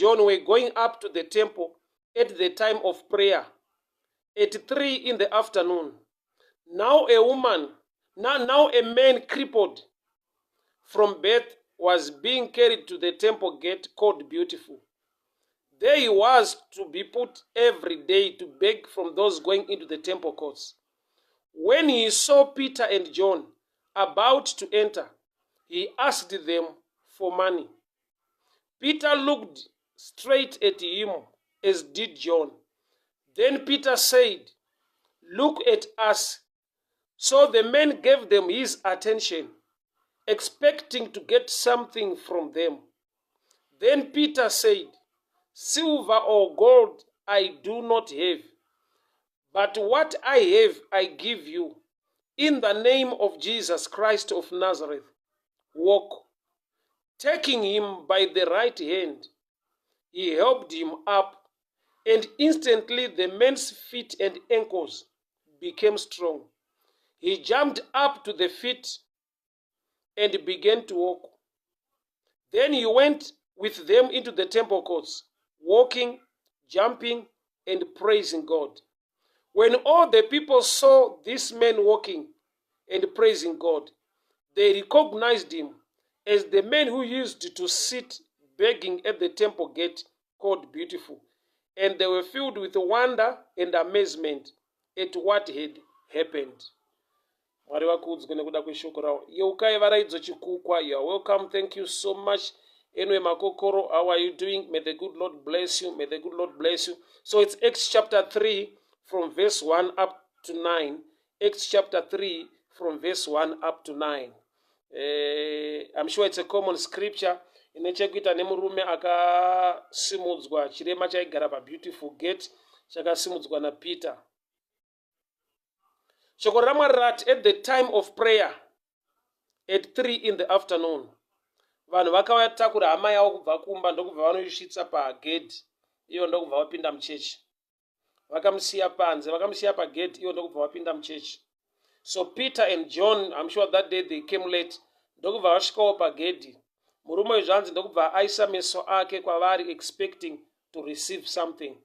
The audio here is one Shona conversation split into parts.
John were going up to the temple at the time of prayer, at 3 in the afternoon. Now a woman, now a man crippled from birth was being carried to the temple gate called Beautiful. There he was to be put every day to beg from those going into the temple courts. When he saw Peter and John about to enter, he asked them for money. Peter looked straight at him, as did John. Then Peter said, "Look at us." So the man gave them his attention, expecting to get something from them. Then Peter said, "Silver or gold I do not have, but what I have I give you. In the name of Jesus Christ of Nazareth, walk." Taking him by the right hand, he helped him up, and instantly the man's feet and ankles became strong. He jumped up to the feet and began to walk. Then he went with them into the temple courts, walking, jumping, and praising God. When all the people saw this man walking and praising God, they recognized him as the man who used to sit begging at the temple gate called Beautiful. And they were filled with wonder and amazement at what had happened. Mwari vakudzwe nekuda kweshoko ravo. Yeukai Varaidzo Chikukwa, you are welcome. Thank you so much. Anyway, Makokoro, how are you doing? May the good Lord bless you. May the good Lord bless you. So it's Acts chapter 3 from verse 1 up to 9. Acts chapter 3 from verse 1 up to 9. I'm sure it's a common scripture ine chekuita nemurume akasimudzwa, chirema chaigara paBeautiful Gate, chakasimudzwa naPeter. Shoko raMwari rati, at the time of prayer at 3 in the afternoon, vanhu vakauya takura hama yavo kubva kumba, ndokubva vanoisvitsa pagedhi, iyo ndokubva vapinda muchechi. Vakamusiya panze, vakamusiya pagedhi, ivo ndokubva vapinda muchechi. So Peter and John, I'm sure that day they came late, ndokubva vasvikawo pagedhi. Murume uyu, zvanzi, ndokubva aisa meso ake kwavari, expecting to receive something.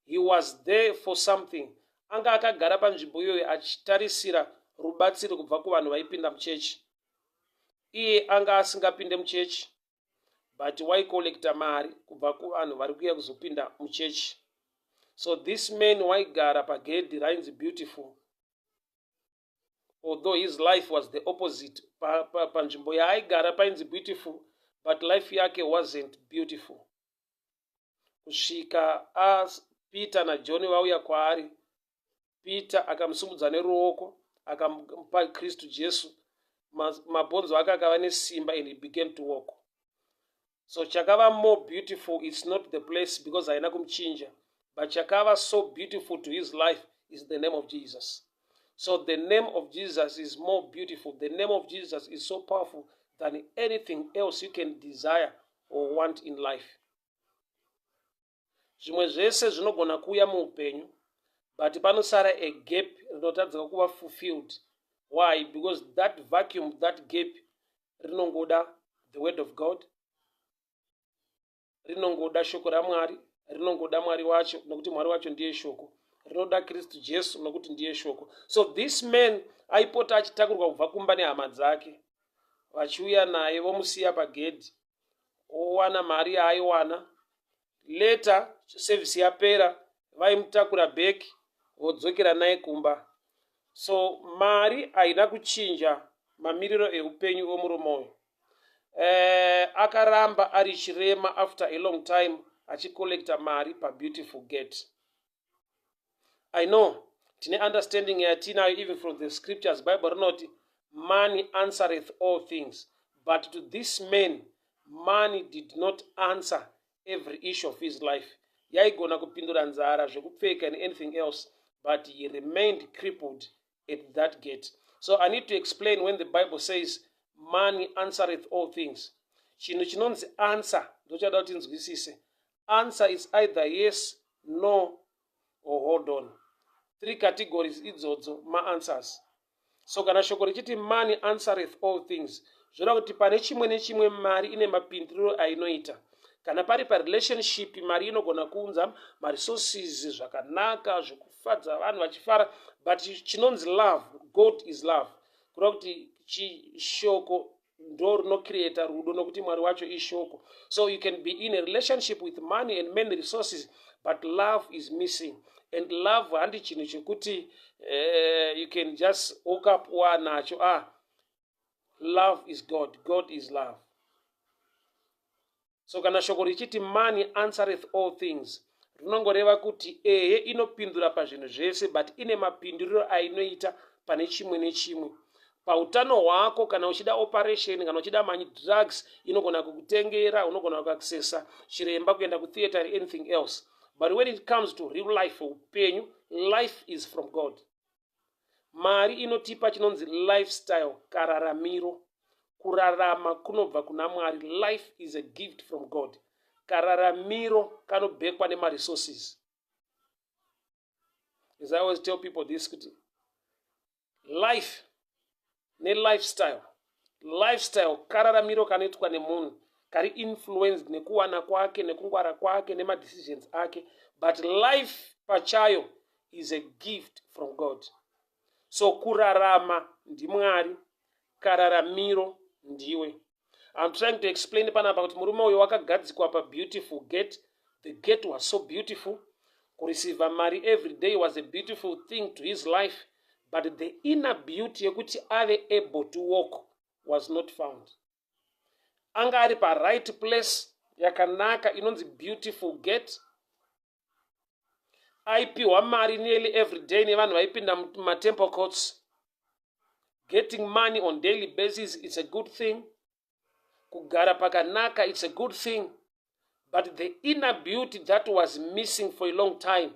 He was there for something. Anga akagara panzvimbo iyoyo achitarisira rubatsiro kubva kuvanhu vaipinda muchechi. Iye anga asingapinde muchechi, but waicollecta mari kubva kuvanhu vari kuuya kuzopinda muchechi. So this man waigara pagedhi rainzi Beautiful, although his life was the opposite. Panzvimbo yaaigara painzi Beautiful, but life yake wasn't beautiful, kusvika Peter naJohn vauya kwaari. Peter akamusimudza neruoko, akamupa Kristu Jesu. Mabhonzo ake akava nesimba and he began to walk. So chakava more beautiful, it's not the place, because haina kumuchinja, but chakava so beautiful to his life is the name of Jesus. So the name of Jesus is more beautiful. The name of Jesus is so powerful than anything else you can desire or want in life. Zvimwe zvese zvinogona kuuya muupenyu, but panosara a gap rinotadzika kuva fulfilled. Why? Because that vacuum, that gap, rinongoda the word of God, rinongoda shoko raMwari, rinongoda Mwari wacho, nokuti Mwari wacho ndiye shoko. Rinoda Kristu Jesu, nokuti ndiye shoko. So this man aipota achitakurwa kubva kumba nehama dzake, vachiuya naye, vomusiya pagedhi, owana mari yaaiwana. Later, service yapera, vaimutakura back, vodzokera naye kumba. So mari haina kuchinja mamiriro eupenyu omurume uyu. Akaramba ari chirema after a long time achicollecta mari paBeautiful Gate. I know tine understanding yatinayo even from the scriptures. Bible rinoti, "Money answereth all things," but to this man money did not answer every issue of his life. Yaigona kupindura nzara, zvekupfeka and anything else, but he remained crippled at that gate. So I need to explain, when the Bible says, "Money answereth all things," chinhu chinonzi answer ndochada kuti nzwisise. Answer is either yes, no or hold on. Three categories idzodzo maanswers. So kana shoko richiti, "Money answereth all things," zvoreva kuti pane chimwe nechimwe mari ine mapinduriro ainoita. Kana pari parelationship, mari inogona kuunza maresources, zvakanaka zvekufadza vanhu vachifara, but chinonzi love, God is love. Kureva kuti chishoko ndo rinocreata rudo, nokuti Mwari wacho ishoko. So you can be in a relationship with money and many resources, but love is missing. And love handi chinhu chekuti you can just woke up wanacho. Ah, love is God. God is love. So kana shoko richiti "Money answereth all things," rinongoreva kuti ehe, inopindura pazvinhu zvese, but ine mapinduriro ainoita pane chimwe nechimwe. Pautano hwako, kana uchida operation, kana uchida madrugs, inogona kukutengera, unogona kuaccessa chiremba, kuenda kutheatre, anything else. But when it comes to real life, upenyu, life is from God. Mari inotipa chinonzi lifestyle, kararamiro. Kurarama kunobva kuna Mwari. Life is a gift from God. Kararamiro kanobhekwa nemaresources. As I always tell people this, kuti life nelifestyle, lifestyle kararamiro kanoitwa nemunhu kari influenced nekuwana kwake, nekungwara kwake, nemadecisions ake, but life pachayo is a gift from God. So kurarama ndiMwari, kararamiro ndiwe. I'm trying to explain panapa kuti murume uyu wakagadzikwa paBeautiful Gate. The gate was so beautiful. Kureceiva mari every day was a beautiful thing to his life, but the inner beauty yekuti ave able to walk was not found. Anga ari paright place yakanaka inonzi Beautiful Gate. Aipiwa mari nearly every day nevanhu vaipinda mumatemple courts. Getting money on daily basis is a good thing. Kugara pakanaka, it's a good thing, but the inner beauty that was missing for a long time,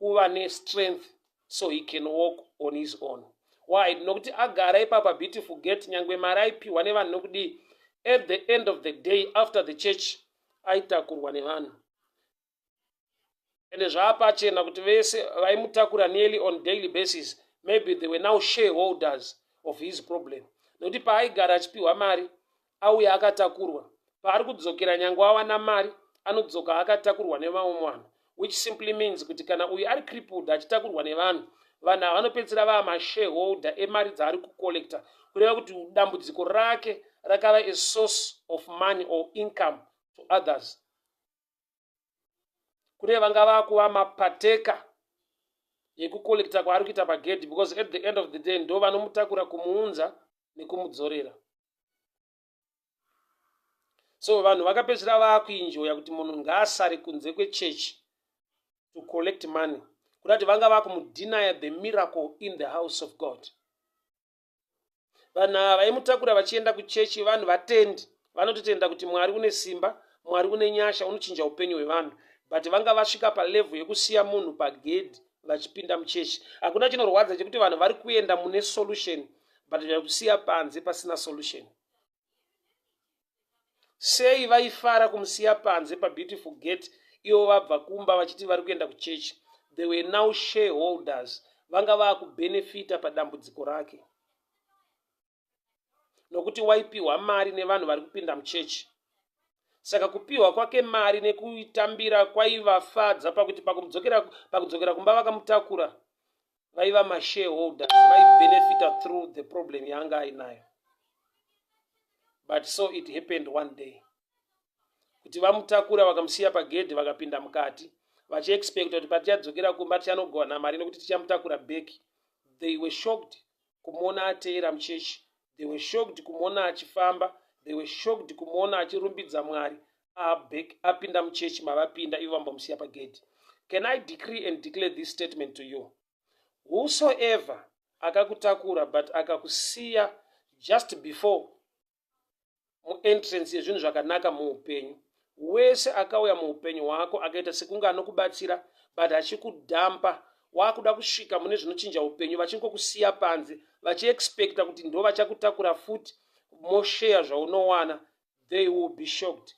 kuva nestrength so he can walk on his own. Why? Nokuti agara ipapa Beautiful Gate, nyangwe mari aipiwa nevanhu nokudii, at the end of the day, after the church, aitakurwa nevanhu. Ende zvaapachena kuti vese vaimutakura nearly on daily basis, maybe they were now shareholders of his problem, nokuti paaigara achipiwa mari, auya akatakurwa. Paari kudzokera, nyange awana mari, anodzoka akatakurwa nevamwe vanhu, which simply means kuti kana uyu ari crippled achitakurwa nevanhu, vanhu ava vanopedzisira vava mashareholder emari dzaari kucollecta. Kureva kuti dambudziko rake rakava a source of money or income to others. Kune vanga vakuva mapateka yekucollecta kwaari kuita pagedhi, because at the end of the day ndo vanomutakura kumuunza nekumudzorera. So vanhu vakapedzisira vaakuenjoya kuti munhu ngaasare kunze kwechechi to collect money, kuda kuti vanga vakumudenia the miracle in the house of God. Vanhu ava vaimutakura vachienda kuchechi, vanhu vatendi, vanototenda kuti Mwari une simba, Mwari une nyasha, unochinja upenyu hwevanhu, but vanga vasvika palevel yekusiya munhu pagedhi vachipinda muchechi. Hakuna chinorwadza chekuti vanhu vari kuenda mune solution, but vakusiya panze pasina solution. Sei vaifara kumusiya panze paBeautiful Gate, ivo vabva kumba vachiti vari kuenda kuchechi? They were now shareholders. Vanga vaakubhenefita padambudziko rake, nokuti waipiwa mari nevanhu vari kupinda muchechi. Saka kupiwa kwake mari nekuitambira kwaivafadza pakuti pakudzokera kumba vakamutakura, vaiva mashareholders, vaibhenefita through the problem yaanga ainayo. But so it happened one day kuti vamutakura, vakamusiya pagedhi, vakapinda mukati vachiexpecta kuti patichadzokera kumba tichanogowana mari nekuti tichamutakura back. They were shocked kumuona ateera muchechi. They were shocked kumuona achifamba. They were shocked kumuona achirumbidza Mwari aback, apinda muchechi mavapinda ivo vambomusiya pagedhi. Can I decree and declare this statement to you? Whosoever akakutakura but akakusiya just before muentrance yezvinhu zvakanaka muupenyu, wese akauya muupenyu hwako akaita sekunge anokubatsira but achikudhampa, waakuda kusvika mune zvinochinja upenyu, vachingokusiya panze vachiexpecta kuti ndo vachakutakura futi mosheya zvaunowana, they will be shocked.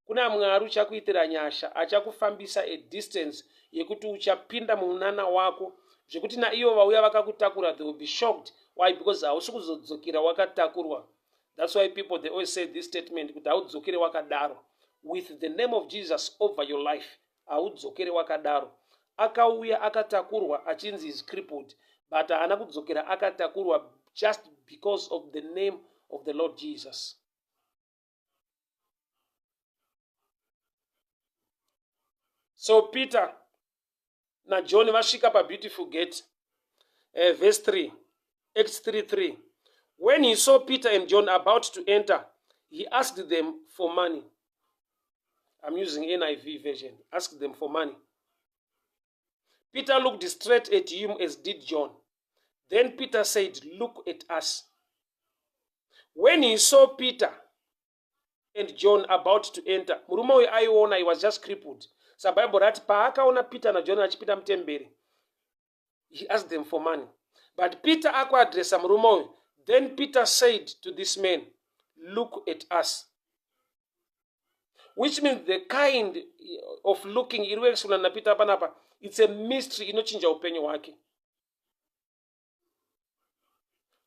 Kuna Mwari uchakuitira nyasha, achakufambisa a distance yekuti uchapinda munana wako, zvekuti naivo vauya vakakutakura, they will be shocked. Why? Because hausi kuzodzokera wakatakurwa. That's why people, they always say this statement kuti haudzokere wakadaro. with the name of Jesus over your life haudzokere wakadaro. Akauya akatakurwa achinzi is crippled but haana kudzokera akatakurwa just because of the name of the Lord Jesus. So Peter naJohn vasvika paBeautiful Gate, verse 3, Acts 3:3. When he saw Peter and John about to enter, he asked them for money. I'm using NIV version. Asked them for money. Peter looked straight at him as did John. Then Peter said, Look at us. When he saw Peter and John about to enter, murume uyu aiona, he was just crippled. Sa Bible rati paakaona Peter naJohn vachipinda mutemberi, he asked them for money. But Peter akuadresa murume uyu. Then Peter said to this man, Look at us. Which means the kind of looking iri kuexplaina naPeter panapa, it's a mystery inochinja upenyu hwake.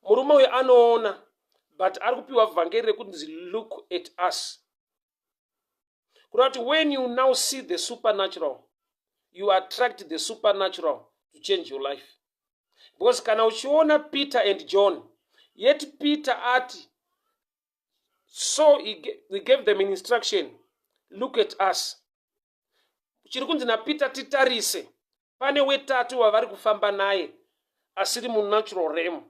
Murume uyu anoona, but ari kupiwa vhangeri rekunzi look at us. Kureva kuti when you now see the supernatural, you attract the supernatural to change your life. Because kana uchiona Peter and John, yet Peter ati, so he gave them an instruction, look at us. Chiri kunzi naPeter titarise, pane wetatu wavari kufamba naye asiri munatural realm,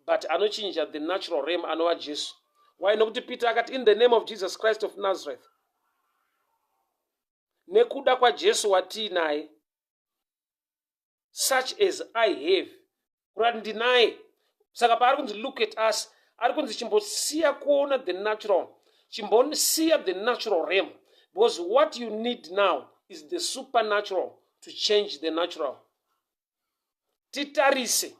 but anochinja the natural realm, anova Jesu. Why? Nokuti Peter akati, in the name of Jesus Christ of Nazareth, nekuda kwaJesu watiinaye, such as I have, kurati ndinaye. Saka paari kunzi look at us, ari kunzi chimbosiya kuona the natural, chimbosiya the natural realm, because what you need now is the supernatural to change the natural. Titarise.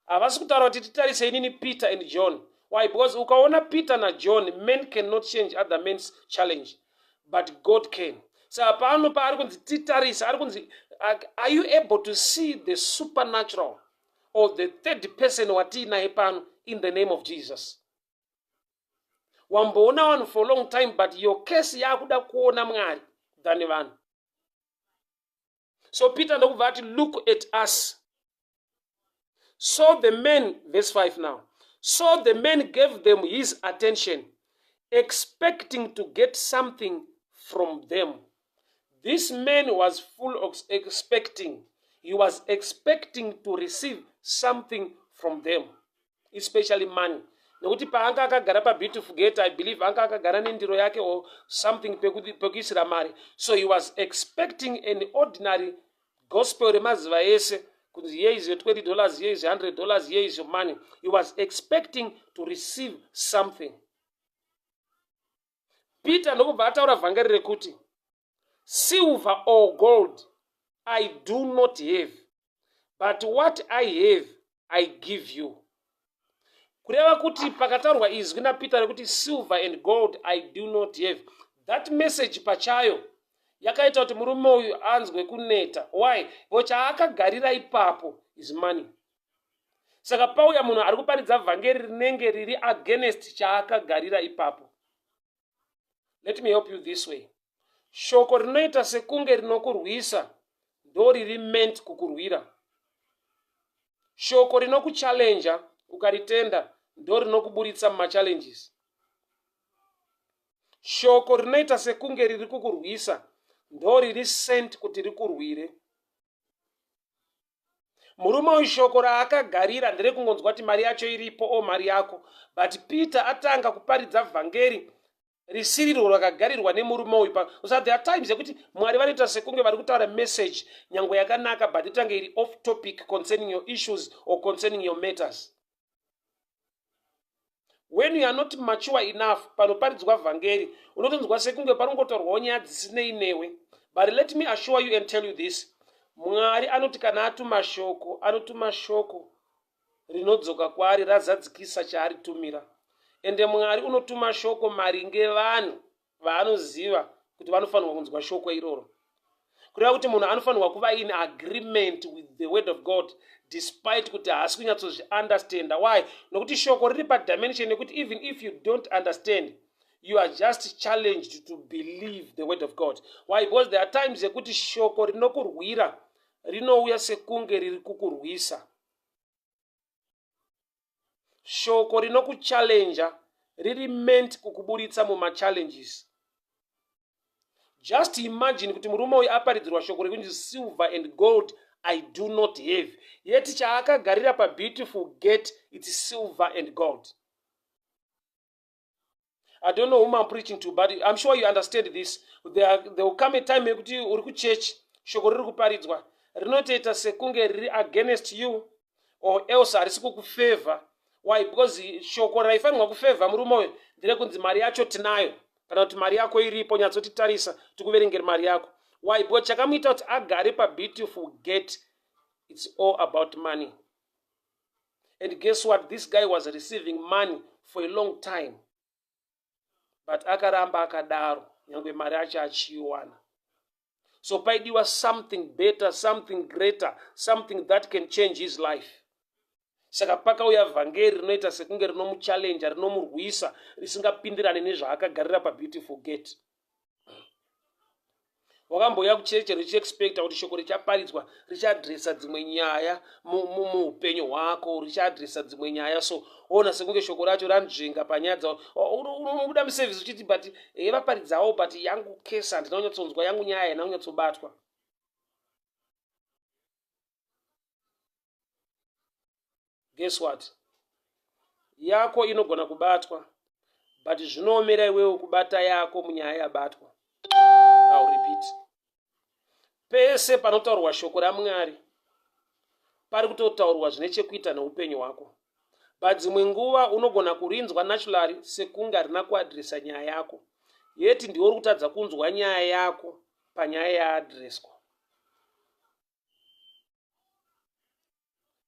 Havasi kutaura kuti titarise inini Peter and John. Why? Because ukaona Peter naJohn, men cannot change other men's challenge, but God can. Saka pano paari kunzi titarise, ari kunzi, are you able to see the supernatural or the third person watiinaye pano in the name of Jesus? Wamboona vanhu for a long time, but your case yakuda kuona Mwari than vanhu. So Peter ndokubva ati, look at us. So the man, verse 5 now, so the man gave them his attention, expecting to get something from them. This man was full of expecting. He was expecting to receive something from them, especially money. Nekuti paanga akagara paBeautiful Gate, I believe anga akagara nendiro yake or something pekuisira mari. So he was expecting an ordinary gospel remazuva ese, kunzi here is your $20, here is $100, here is your money. He was expecting to receive something. Peter ndokubva ataura vhangeri rekuti, silver or gold I do not have, but what I have I give you. Kureva kuti pakataurwa izwi naPeter rekuti silver and gold I do not have, that message pachayo yakaita kuti murume uyu anzwe kuneta. Why? Bo chaakagarira ipapo is money. Saka pauya munhu ari kuparidza vhangeri rinenge riri against chaakagarira ipapo. Let me help you this way. Shoko rinoita sekunge rinokurwisa ndo riri meant kukurwira. Shoko rinokuchallenja ukaritenda ndo rinokuburitsa mumachallenges. Shoko rinoita sekunge riri kukurwisa ndo riri sent kuti rikurwire. Murume uyu shoko raakagarira nderekungonzwa kuti mari yacho iripo o mari yako. But Peter atanga kuparidza vhangeri risirirwo rakagarirwa nemurume uyu. So there are times yekuti Mwari vanoita sekunge vari kutaura message nyange yakanaka, but itange iri off topic concerning your issues or concerning your matters. When you are not mature enough, panoparidzwa vhangeri unotonzwa sekunge paringotaurwawo nyaya dzisinei newe. But let me assure you and tell you this: Mwari anoti kana atuma shoko, anotuma shoko rinodzoka kwaari razadzikisa chaaritumira. Ende Mwari unotuma shoko maringe vanhu vaanoziva kuti vanofanirwa kunzwa shoko iroro. Kureva kuti munhu anofanirwa kuva in agreement with the word of God despite kuti haasi kunyatsozviunderstanda. Why? Nokuti shoko riri padimension yekuti even if you don't understand, You are just challenged to believe the word of God. Why? Because there are times yekuti shoko rinokurwira rinouya sekunge riri kukurwisa. Shoko rinokuchallenja riri meant kukuburitsa mumachallenges. Just imagine kuti murume uyu aparidzirwa shoko rekunzi silver and gold I do not have, yet chaakagarira pabeautiful gate, it's silver and gold. I don't know whom I'm preaching to, but I'm sure you understand this. There will come a time yekuti uri kuchurch, shoko riri kuparidzwa rinotoita sekunge riri against you or else harisi kukufavor. Why? Because shoko raifanirwa kufavor murume uyu nderekunzi mari yacho tinayo, kana kuti mari yako iripo, nyatsotitarisa tikuverengere mari yako. Why? Because chakamuita kuti agare pabeautiful gate, it's all about money. And guess what? This guy was receiving money for a long time, but akaramba akadaro nyangwe mari acho achiiwana. So paidiwa something better, something greater, something that can change his life. Saka pakauya vhangeri rinoita sekunge rinomuchallenja, rinomurwisa, risingapindirane nezvaakagarira pabeautiful gate. Wakambouya kucheche richiexpecta kuti shoko richaparidzwa richaadresa dzimwe nyaya muupenyu hwako, richaadresa dzimwe nyaya, so ona sekunge shoko racho ranzvenga panyaya dzao. Unobuda muservice uchiti, but he vaparidzawo, but yangu case handina kunyatsonzwa, yangu nyaya haina kunyatsobatwa. Guess what? Yako inogona kubatwa, but zvinoomera iwewe kubata yako munyaya yabatwa. I'll repeat. Pese panotaurwa shoko raMwari pari kutotaurwa zvine chekuita neupenyu hwako, but dzimwe nguva unogona kurinzwa naturally sekunge harina kuadresa nyaya yako, yeti ndiwe uri kutadza kunzwa nyaya yako panyaya yaadreswa.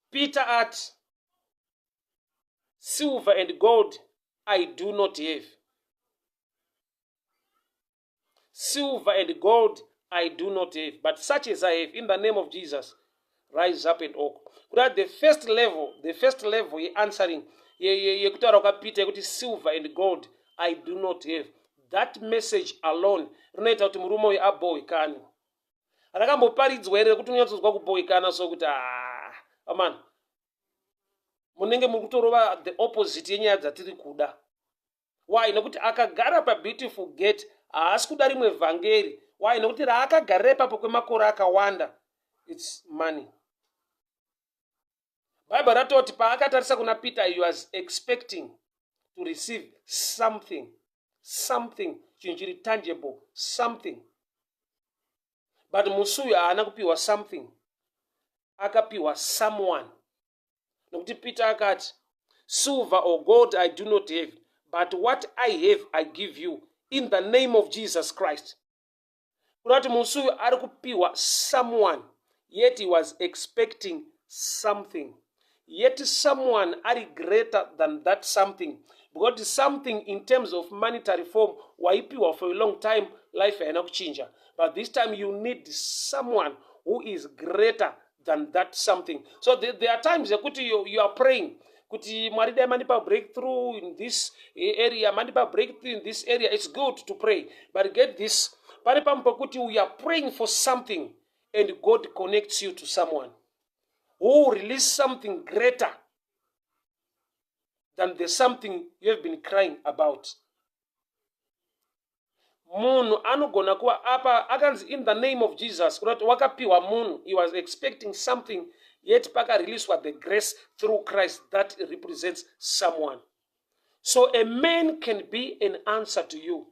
Peter ati, silver and gold I do not have. Silver and gold I do not have, but such as I have, in the name of Jesus, rise up and walk. Kuda the first level, the first level yeanswering yekutaura kwaPeter yekuti silver and gold I do not have. That message alone rinoita kuti murume uyu abhohwekane. Rakamboparidzwa here rekuti unonyatsonzwa kubhohwekana so kuti ah, amana munenge muri kutorova the opposite yenyaya dzatiri kuda. Why? Nekuti akagara pabeautiful gate haasi kuda rimwe vhangeri. Why? Nekuti raakagarira ipapo kwemakore akawanda, it's money. Bible ratoti paakatarisa kuna Peter, he was expecting to receive something, something chinhu chiri tangible, something. But musi uyu haana kupiwa something, akapiwa someone. Nokuti Peter akati, silver or gold I do not have, but what I have I give you, in the name of Jesus Christ. Kuda kuti musi uyu ari kupiwa someone, yet he was expecting something, yet someone ari greater than that something, because something in terms of monetary form waipiwa for a long time, life haina kuchinja, but this time you need someone who is greater than that something. So there are times yekuti you are praying kuti Mwari dai mandipa breakthrough in this area, mandipa breakthrough in this area. It's good to pray, but get this, pane pamwe pekuti you are praying for something and God connects you to someone who will release something greater than the something you have been crying about. Munhu anogona kuva apa akanzi in the name of Jesus, kuda kuti wakapiwa munhu. He was expecting something, yet pakareleaswa the grace through Christ that represents someone. So a man can be an answer to you,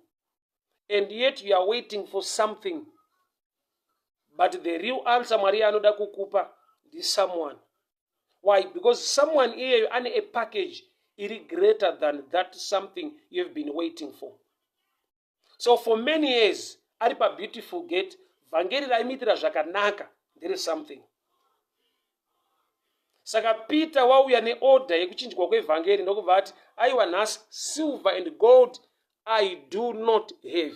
and yet you are waiting for something, but the real answer Mwari anoda kukupa ndisomeone. Why? Because someone iyeyo ane a package iri greater than that something you have been waiting for. So for many years ari pabeautiful gate, vhangeri raimuitira zvakanaka ndere something. Saka Peter wauya neorder yekuchinjwa kwevhangeri, ndokubva ati, aiwa, nhasi silver and gold I do not have.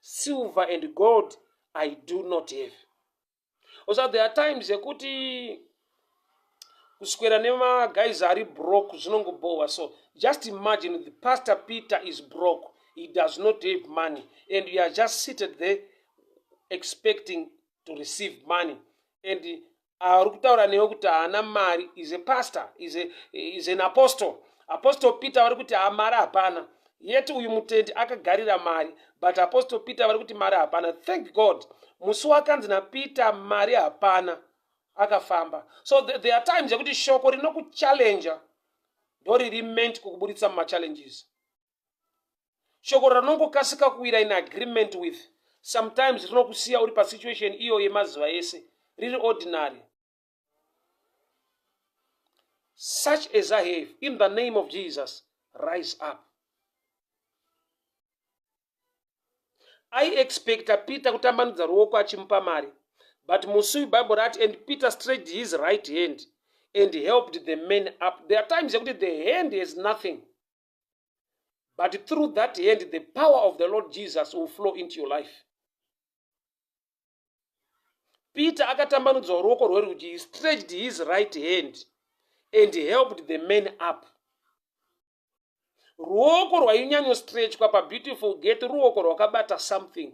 Silver and gold I do not have. Also there are times yekuti kuswera nemaguys ari broke zvinongobhowa. So Just imagine the pastor Peter is broke. He does not have money. And you are just seated there expecting to receive money. And ari kutaura newe kuti haana mari is a pastor, is an apostle. Apostle Peter vari kuti ha mari hapana. Yet uyu mutendi akagarira mari. But Apostle Peter vari kuti mari hapana. Thank God. Musi wakanzi naPeter mari hapana. Akafamba. So there are times yekuti shoko rinokuchallenger ndoriri meant kukuburitsa mumachallenges. Shoko ranongokasika kuwira in agreement with sometimes rinokusiya uri pasituation iyo yemazuva ese riri ordinary. Such as I have, in the name of Jesus, rise up. Aiexpecta Peter kutambanudza ruoko achimupa mari, but musi uyu Bible rati, and Peter stretched his right hand and helped the man up. There are times yekuti the hand has nothing, but through that hand the power of the Lord Jesus will flow into your life. Peter akatambanudza ruoko rwerudyi, he stretched his right hand and helped the man up. Ruoko rwainyanyostretchwa paBeautiful Gate ruoko rwakabata something,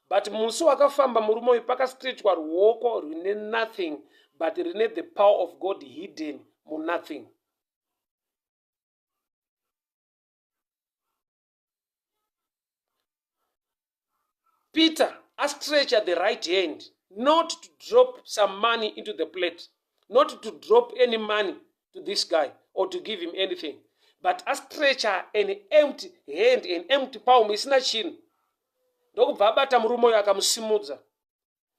but musi wakafamba murume uyu pakastretchwa ruoko rwine nothing, but rine the power of God hidden munothing. Peter astretcher the right hand not to drop some money into the plate, not to drop any money to this guy or to give him anything, but astretcher an empty hand, an empty palm isina chinhu, ndokubva abata murume uyo akamusimudza,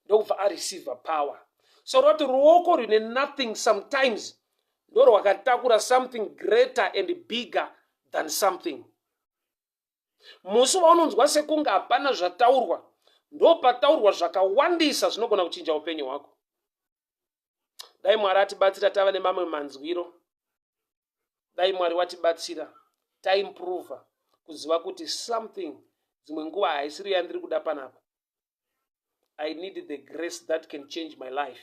ndokubva areceive power. So roti ruoko rwine nothing sometimes ndorwakatakura something greater and bigger than something. Musi waunonzwa sekunge hapana zvataurwa, ndopataurwa zvakawandisa zvinogona kuchinja upenyu hwako. Dai Mwari atibatsira tava nemamwe manzwiro. Dai Mwari watibatsira taimprova kuziva kuti something dzimwe nguva haisiri yandiri kuda panapa. I need the grace that can change my life,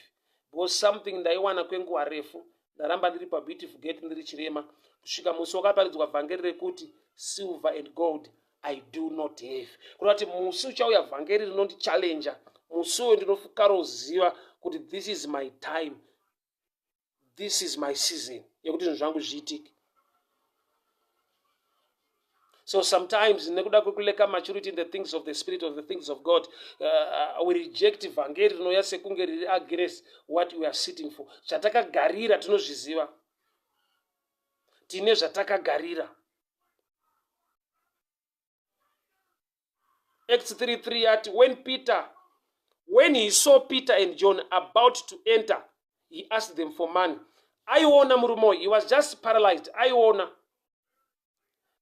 because something ndaiwana kwenguva refu, ndaramba ndiri paBeautiful Gate ndiri chirema kusvika musi wakaparidzwa vhangeri rekuti silver and gold I do not have. Kureva kuti musi uchauya vhangeri rinondichallenger, musi uyo ndinokaroziva kuti this is my time, this is my season yekuti zvinhu zvangu zviitike. So sometimes nekuda kwekuleka maturity in the things of the spirit of the things of God, we reject vhangeri rinouya sekunge riri against what we are sitting for. Zvatakagarira tinozviziva, tine zvatakagarira. Acts 3:3 yati, when he saw Peter and John about to enter, he asked them for money. Aiona murume uyu, he was just paralyzed, aiona.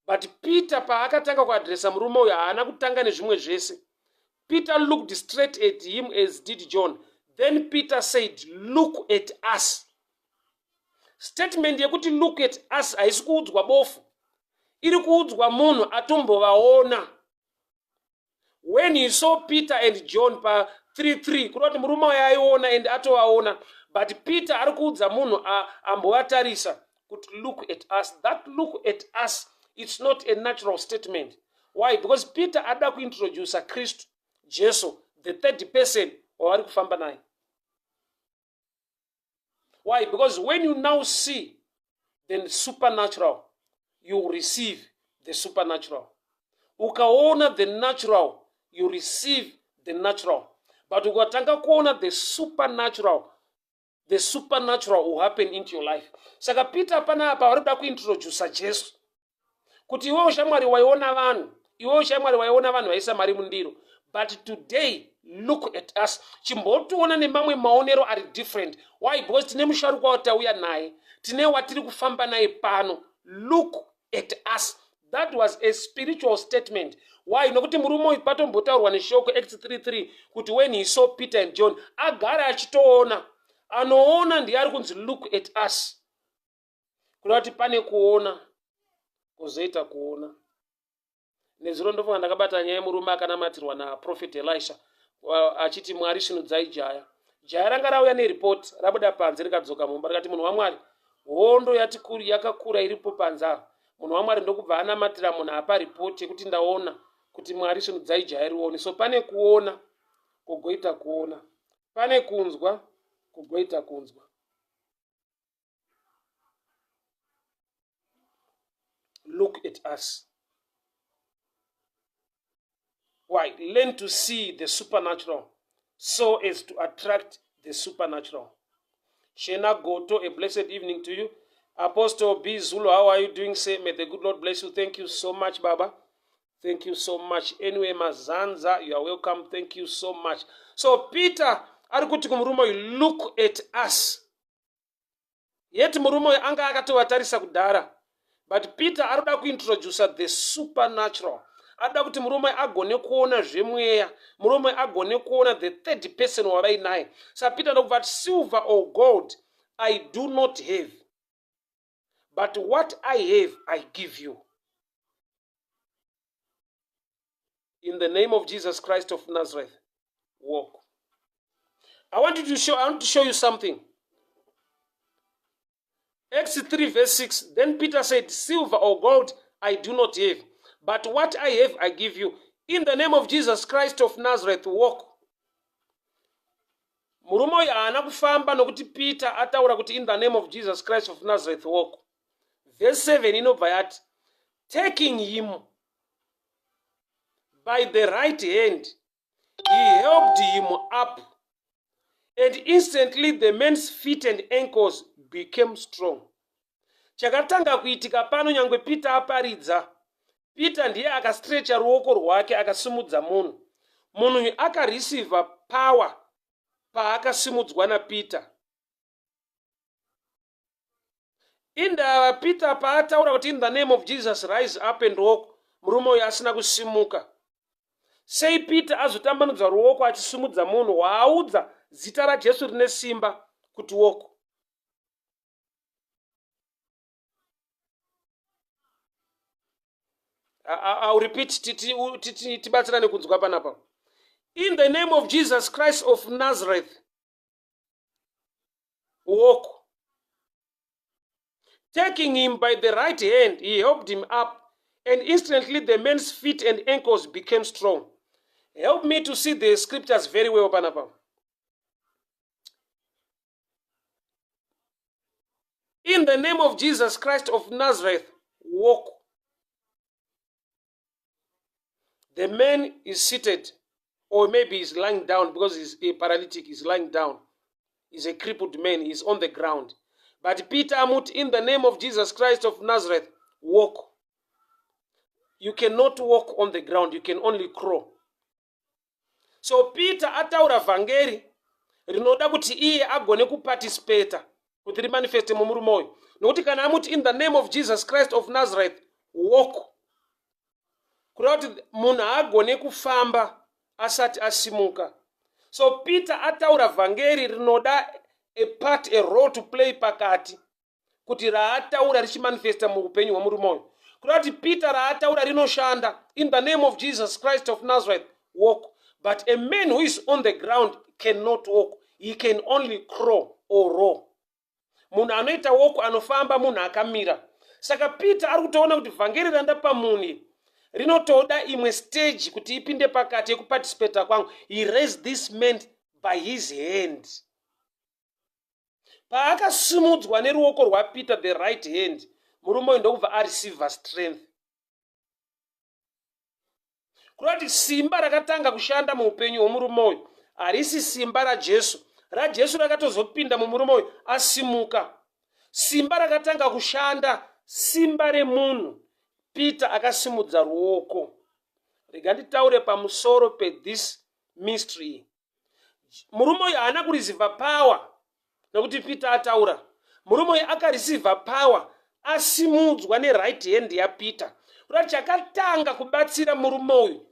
But Peter paakatanga kuadresa murume uyu, haana kutanga nezvimwe zvese. Peter looked straight at him as did John. Then Peter said, look at us. Statement yekuti look at us haisi kuudzwa bofu, iri kuudzwa munhu atombovaona. When he saw Peter and John pa 3:3, kuda kuti murume uyo aiona and atovaona, but Peter ari kuudza munhu ambovatarisa kuti look at us. That look at us, it's not a natural statement. Why? Because Peter ada kuintroducer Kristu Jesu, the third person wavari kufamba naye. Why? Because when you now see the supernatural, you receive the supernatural. Ukaona the natural, you receive the natural. But ukatanga kuona the supernatural, the supernatural will happen into your life. Saka Peter panapa vari kuda kuintroducer Jesu. Kuti iwewe shamwari waiona vanhu, iwewe shamwari waiona vanhu vaisa mari mundiro, but today look at us. Chimbotiona nemamwe maonero ari different. Why? Because tine musharukwa watauya naye, tine watiri kufamba naye pano. Look at us. That was a spiritual statement. Why? Nokuti murume uyu patombotaurwa neshoko Acts 3:3 kuti when he saw Peter and John, agara achitoona. Anoona ndiye ari kunzi look at us. Kuda kuti pane kuona kuzoita kuona. Nezuro ndofunga ndakabata nyaya yemurume akanamatirwa naProphet Elisha achiti Mwari svinudzai jaya. Jaya ranga rauya neripoti, rabuda panze rikadzoka mumba rikati munhu waMwari, hondo yakakura iripo panze apa. Munhu waMwari ndokubva anamatira munhu apa ripoti yekuti ndaona kuti Mwari svinudzai jaya rione. So pane kuona kugoita kuona, pane kunzwa kugoita kunzwa. Look at us. Why? Learn to see the supernatural so as to attract the supernatural. Shena Goto, a blessed evening to you. Apostle B. Zulu, how are you doing? Say, may the good Lord bless you. Thank you so much, Baba. Thank you so much. Anyway, Mazanza, you are welcome. Thank you so much. So Peter, ari kuti kumurume uyu, look at us. Yet murume uyu anga akatovatarisa kudhara. But Peter ari kuda kuintroducer the supernatural. Ari kuda kuti murume agone kuona zvemweya. Murume agone kuona the third person wavainaye. Sa Peter ndokubva ati silver or gold I do not have. But what I have I give you. In the name of Jesus Christ of Nazareth, walk. I want you to show, I want to show you something. Acts 3 verse 6. Then Peter said, Silver or gold I do not have, but what I have I give you. In the name of Jesus Christ of Nazareth, walk. Murume uyu haana kufamba nokuti Peter ataura kuti in the name of Jesus Christ of Nazareth walk. Verse 7 inobva yati, taking him by the right hand, he helped him up and instantly the man's feet and ankles became strong. Chakatanga kuitika pano nyangwe Peter aparidza, Peter ndiye akastrecha ruoko rwake akasimudza munhu. Munhu uyu akareceiva power paakasimudzwa naPeter. Indava Peter paataura kuti in the name of Jesus rise up and walk, murume uyu asina kusimuka. Sei Peter azotambanudza ruoko achisimudza munhu waaudza zita raJesu rine simba kuti walk? I'll repeat tibatsirane kunzwa panapa. In the name of Jesus Christ of Nazareth, walk. Taking him by the right hand, he helped him up, and instantly the man's feet and ankles became strong. Help me to see the scriptures very well, panapa. In the name of Jesus Christ of Nazareth, walk. The man is seated, or maybe he's lying down because he's a paralytic, he's lying down. He's a crippled man, he's on the ground. But Peter amuti, in the name of Jesus Christ of Nazareth, walk. You cannot walk on the ground, you can only crawl. So Peter ataura vhangeri rinoda kuti iye agone kuparticipata kuti rimanifeste mumurume uyu, nokuti kana amuti in the name of Jesus Christ of Nazareth walk, kureva kuti munhu haagone kufamba asati asimuka. So Peter ataura vhangeri rinoda a part, a role to play pakati, kuti raataura richimanifesta muupenyu hwemurume uyu. Kureva kuti Peter raataura rinoshanda, in the name of Jesus Christ of Nazareth walk. But a man who is on the ground cannot walk, he can only crawl or roll. Munhu anoita walk anofamba munhu akamira. Saka Peter ari kutoona kuti vhangeri randapa munhu rinotoda imwe stage kuti ipinde pakati yekuparticipata kwangu. He raised this man by his hand. Paakasimudzwa neruoko rwaPeter, the right hand, murume uyu ndokubva areceiver strength. Kureva kuti simba rakatanga kushanda muupenyu hwemurume uyu harisi simba raJesu. RaJesu rakatozopinda mumurume uyu asimuka. Simba rakatanga kushanda simba remunhu. Peter akasimudza ruoko. Rega nditaure pamusoro pethis mystery. Murume uyu haana kureceiva power nokuti Peter ataura. Murume uyu akareceiva power asimudzwa neright hand yaPeter. Kuda chakatanga kubatsira murume uyu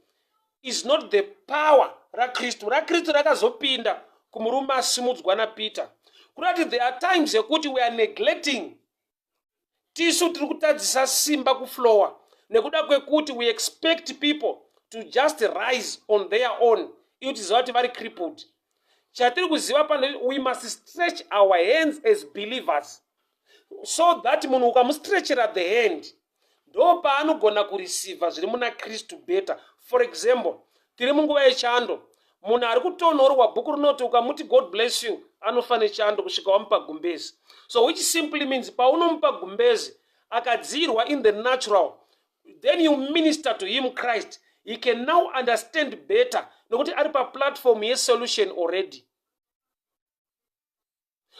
is not the power raKristu. RaKristu rakazopinda kumurume asimudzwa naPeter. Kuda kuti there are times yekuti we are neglecting, tisu tiri kutadzisa simba kuflowa nekuda kwekuti we expect people to just rise on their own, iyo tiziva kuti vari crippled. Chatiri kuziva pano, we must stretch our hands as believers so that munhu ukamustretchera the hand, Ndo paanogona kureceiva zviri muna Kristu better. For example, tiri munguva yechando. Munhu ari kutonhorwa, bhuku rinoti ukamuti "God bless you", anofa nechando kusvika wamupa gumbezi. So which simply means paunomupa gumbezi akadzirwa in the natural, then you minister to him Christ, he can now understand better nokuti ari paplatform yesolution already.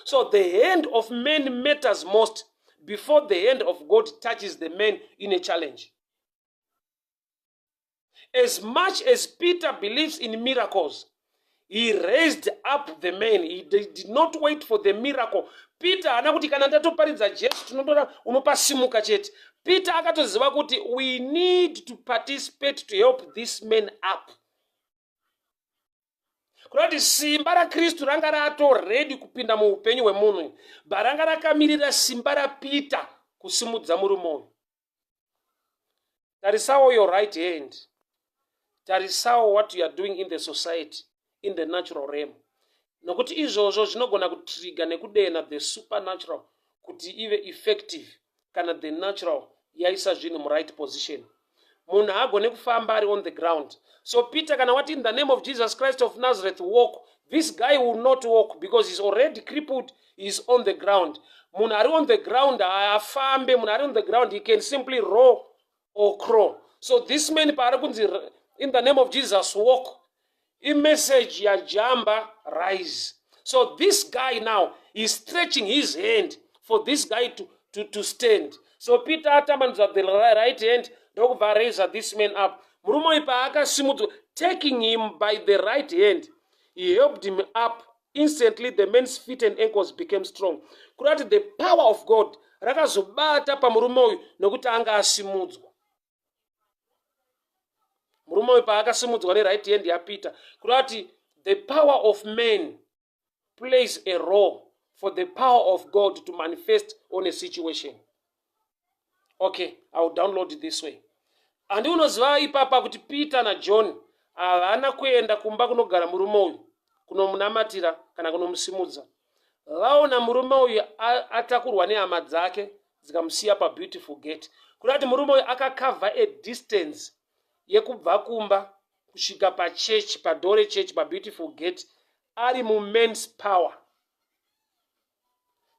So the hand of man matters most before the hand of God touches the man in a challenge. As much as Peter believes in miracles, he raised up the man. He did not wait for the miracle. Peter haana kuti kana ndatoparidza Jesu tinotora unopasimuka chete. Peter akatoziva kuti we need to participate to help this man up, kuda kuti simba raKristu ranga rato ready kupinda muupenyu hwemunhu, but ranga rakamirira simba raPeter kusimudza murume uyu. Tarisawo your right hand, tarisawo what you are doing in the society, in the natural realm, nokuti izvozvo zvinogona kutrigger nekudena the supernatural kuti ive effective kana the natural yaisa zvinhu muright position. Munhu haagone kufamba ari on the ground. So Peter kana wati, "In the name of Jesus Christ of Nazareth, walk," this guy will not walk because he's already crippled, he is on the ground. Munhu ari on the ground haafambe. Munhu ari on the ground, he can simply roll or crawl. So this man paari kunzi, "In the name of Jesus, walk," imessage yajamba, "Rise." So this guy now is stretching his hand for this guy to stand. So Peter atambanudza the right hand, ndokubva araisa this man up. Murume uyu paakasimudzwa, taking him by the right hand, he helped him up. Instantly the man's feet and ankles became strong. Kuda kuti the power of God rakazobata pamurume uyu nokuti anga asimudzwa. Murume uyu paakasimudzwa neright hand yaPeter, kuda kuti the power of man plays a role for the power of God to manifest on a situation. Okay, I will download this way. Handi unoziva ipapa kuti Peter naJohn havana kuenda kumba kunogara murume uyu kunomunamatira kana kunomusimudza. Vaona murume uyu atakurwa nehama dzake dzikamusiya paBeautiful Gate, kuda kuti murume uyu akacover a distance yekubva kumba kusvika pachechi, padoor rechechi, paBeautiful Gate, ari muman's power.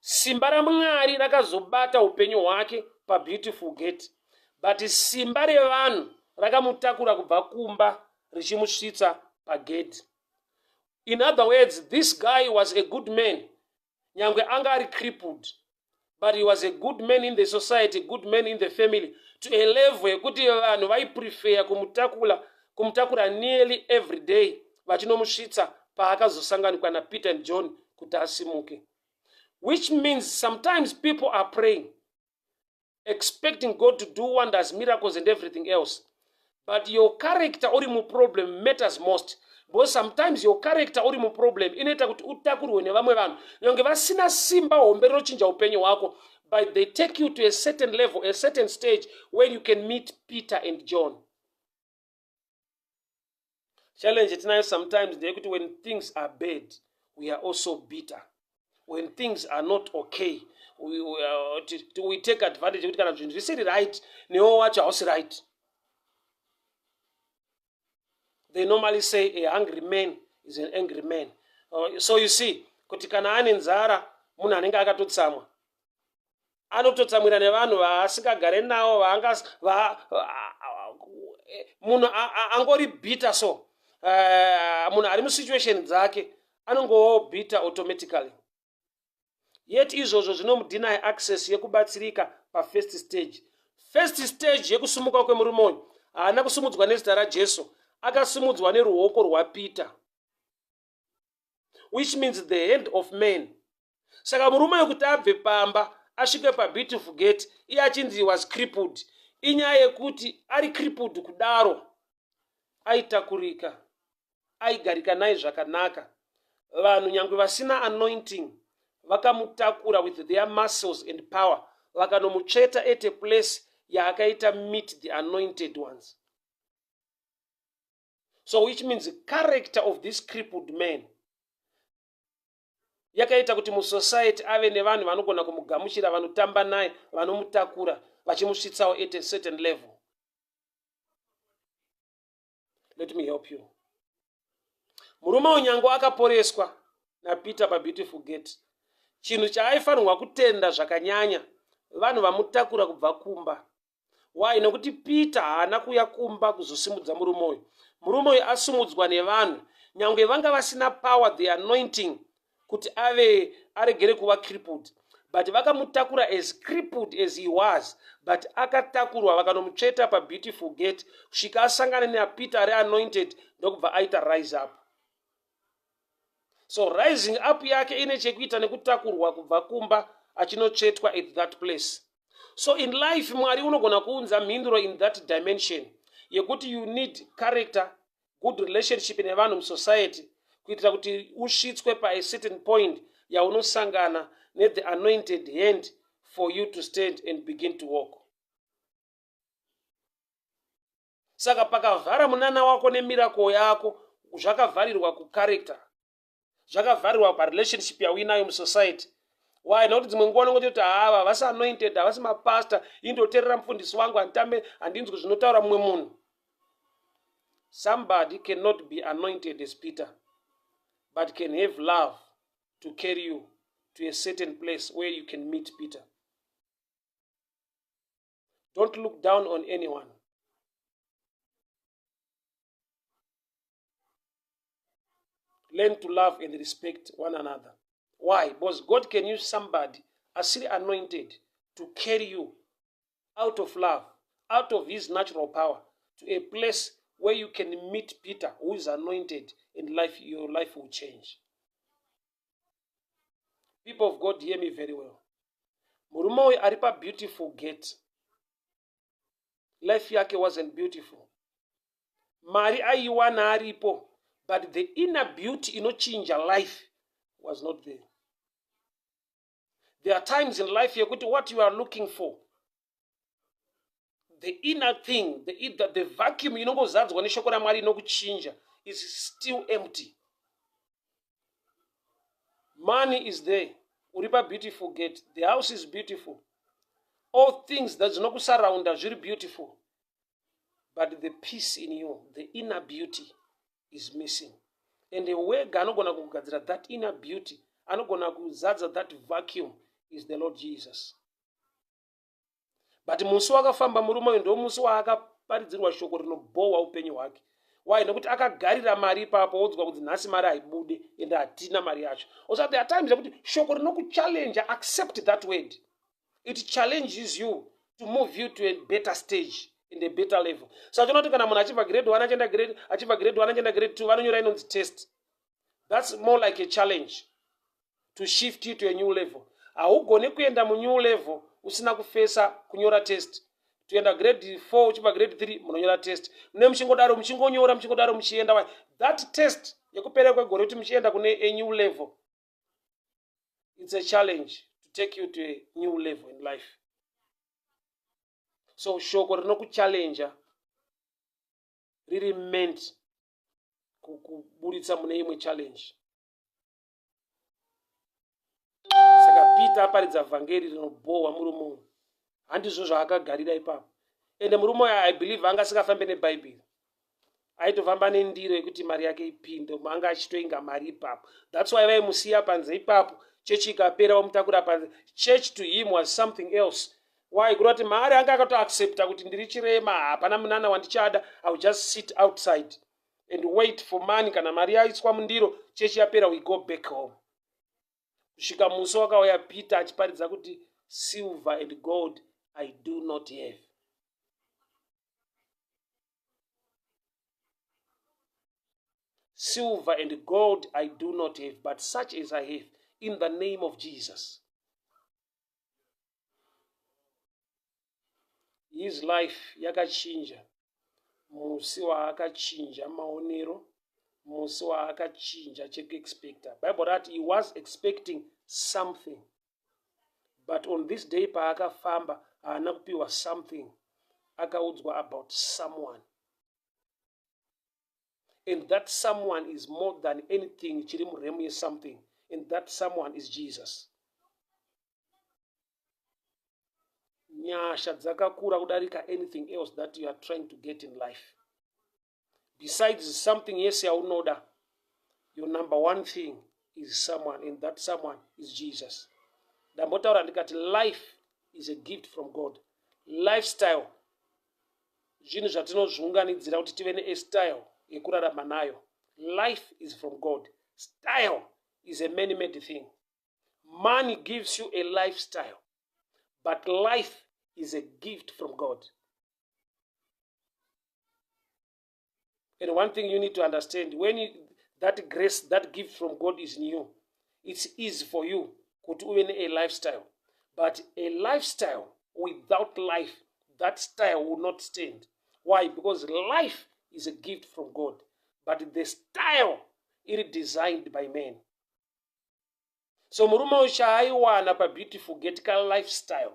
Simba raMwari rakazobata upenyu hwake paBeautiful Gate, but simba revanhu rakamutakura kubva kumba richimusvitsa pagate. In other words, this guy was a good man. Nyangwe anga ari crippled, but he was a good man in the society, good man in the family, to a level yekuti vanhu vaiprefer kumutakura nearly every day vachinomusvitsa paakazosanganikwa naPeter and John kuti asimuke. Which means sometimes people are praying, expecting God to do wonders, miracles and everything else, but your character uri muproblem matters most, because sometimes your character uri muproblem inoita kuti utakurwe nevamwe vanhu nyange vasina simba hombe rinochinja upenyu hwako, but they take you to a certain level, a certain stage where you can meet Peter and John. Challenge tinayo sometimes ndeyekuti when things are bad, we are also bitter. When things are not okay, we take advantage yekuti kana zvinhu zvisiri right, newo wacho hausi right. They normally say a hungry man is an angry man. So you see kuti kana ane nzara, munhu anenge akatotsamwa, anototsamwira nevanhu vaasingagare navo. Munhu angori bitter. So munhu ari musituation dzake anongovawo bitter automatically. Yet izvozvo zvinomudeny access yekubatsirika pafirst stage. First stage yekusumuka kwemurume uyu, haana kusumudzwa nezita raJesu, akasimudzwa neruoko rwaPeter, which means the hand of man. Saka murume wekuti abve pamba asvike paBeautiful Gate iye achinzi was crippled, inyaya yekuti ari crippled kudaro aitakurika, aigarika naye zvakanaka. Vanhu nyange vasina anointing vakamutakura with their muscles and power, vakanomutsveta at a place yaakaita meet the anointed ones. So which means the character of this crippled man yakaita kuti musociety ave nevanhu vanogona kumugamuchira, vanotamba naye, vanomutakura. vachimusvitsawo at a certain level. Let me help you. Murume uyu nyange akaporeswa naPeter paBeautiful Gate, chinhu chaaifanirwa kutenda zvakanyanya vanhu vamutakura kubva kumba. Why? Nokuti Peter haana kuuya kumba kuzosimudza murume uyu. Murume uyu asumudzwa nevanhu, nyange vanga vasina power, the anointing kuti ave aregere kuva crippled, but vakamutakura as crippled as he was, but akatakurwa vakanomutsveta paBeautiful Gate kusvika asangana neaPeter ari anointed, ndokubva aita rise up. So rising up yake ine chekuita nekutakurwa kubva kumba achinotsvetwa at that place. So in life Mwari unogona kuunza mhinduro in that dimension yekuti you need character, good relationship nevanhu musociety kuitira kuti usvitswe pa a certain point yaunosangana nethe anointed hand for you to stand and begin to walk. Saka pakavhara munana wako nemirako yako, zvakavharirwa kucharacter, zvakavharirwa parelationship yauinayo musociety. Why? Nokuti dzimwe nguva unongoti kuti hava havasi anointed, havasi mapastor, indoterera mufundisi wangu, handitambe, handinzwi zvinotaura mumwe munhu. Somebody cannot be anointed as Peter, but can have love to carry you to a certain place where you can meet Peter. Don't look down on anyone. Learn to love and respect one another. Why? Because God can use somebody asiri anointed to carry you out of love, out of his natural power, to a place where you can meet Peter, who is anointed, and life, your life will change. People of God, hear me very well. Murume uyu ari paBeautiful Gate, life yake wasn't beautiful. Mari aiiwana aripo, but the inner beauty inochinja life was not there. There are times in life yekuti what you are looking for, the inner thing, the vacuum inongozadzwa neshoko raMwari inokuchinja is still empty. Money is there, uri paBeautiful Gate, the house is beautiful, all things that zvinokusaraunda zviri beautiful, but the peace in you, the inner beauty is missing. And wega anogona kugadzira that inner beauty, anogona kuzadza that vacuum, is the Lord Jesus. But musi wakafamba murume uyu ndomusi waakaparidzirwa shoko rinobhowa upenyu hwake. Why? Nekuti akagarira mari ipapo, wodzwa kunzi nhasi mari haibude ende hatina mari yacho. Also there are times yekuti shoko rinokuchallenge, accept that word. It challenges you to move you to a better stage and a better level. So achiona kuti kana munhu achibva grade 1 achienda grade, achibva grade 1 achienda grade 2, vanonyora inonzi test. That's more like a challenge to shift you to a new level. Haugoni kuenda munew level usina kufesa kunyora test. Toenda grade 4 uchibva grade 3, munonyora test, mune muchingodaro, muchingonyora, muchingodaro, muchienda. Why? That test yekupera kwegore kuti muchienda kune a new level, it's a challenge to take you to a new level in life. So shoko rinokuchallenja riri meant kukuburitsa mune imwe challenge. Saka Peter aparidza vhangeri rinobhohwa murume uyu, handizvo zvaakagarira ipapo. Ende murume uyu, I believe, anga asingafambe nebhaibheri, aitofamba nendiro yekuti mari yake ipinde. Anga achitoinga mari ipapo. That's why vaimusiya panze ipapo, chechi ikapera vamutakura panze. Church to him was something else. Why? Kureva kuti mari anga akatoaccepta kuti ndiri chirema, hapana munana wandichada, I will just sit outside and wait for money. Kana mari yaiswa mundiro, chechi yapera, we go back home. Kusvika musi wakauya Peter achiparidza kuti silver and gold I do not have. Silver and gold I do not have, but such as I have, in the name of Jesus. His life yakachinja musi waakachinja maonero, musi waakachinja chekuexpecta. Bible rati he was expecting something, but on this day paakafamba haana kupiwa something, akaudzwa about someone, and that someone is more than anything chiri muremu yesomething, and that someone is Jesus. Nyasha dzakakura kudarika anything else that you are trying to get in life. Besides something yese yaunoda, your number one thing is someone, and that someone is Jesus. Ndambotaura ndikati life is a gift from God. Lifestyle zvinhu zvatinozviunganidzira kuti tive neastyle yekurarama nayo. Life is from God. Style is a man made thing. Money gives you a lifestyle, but life is a gift from God. And one thing you need to understand, when you, that grace, that gift from God is new, it's easy for you kuti uve ne a lifestyle. But a lifestyle without life, that style will not stand. Why? Because life is a gift from God, but the style iri designed by man. So murume uyu chaaiwana pabeautiful gate ka lifestyle,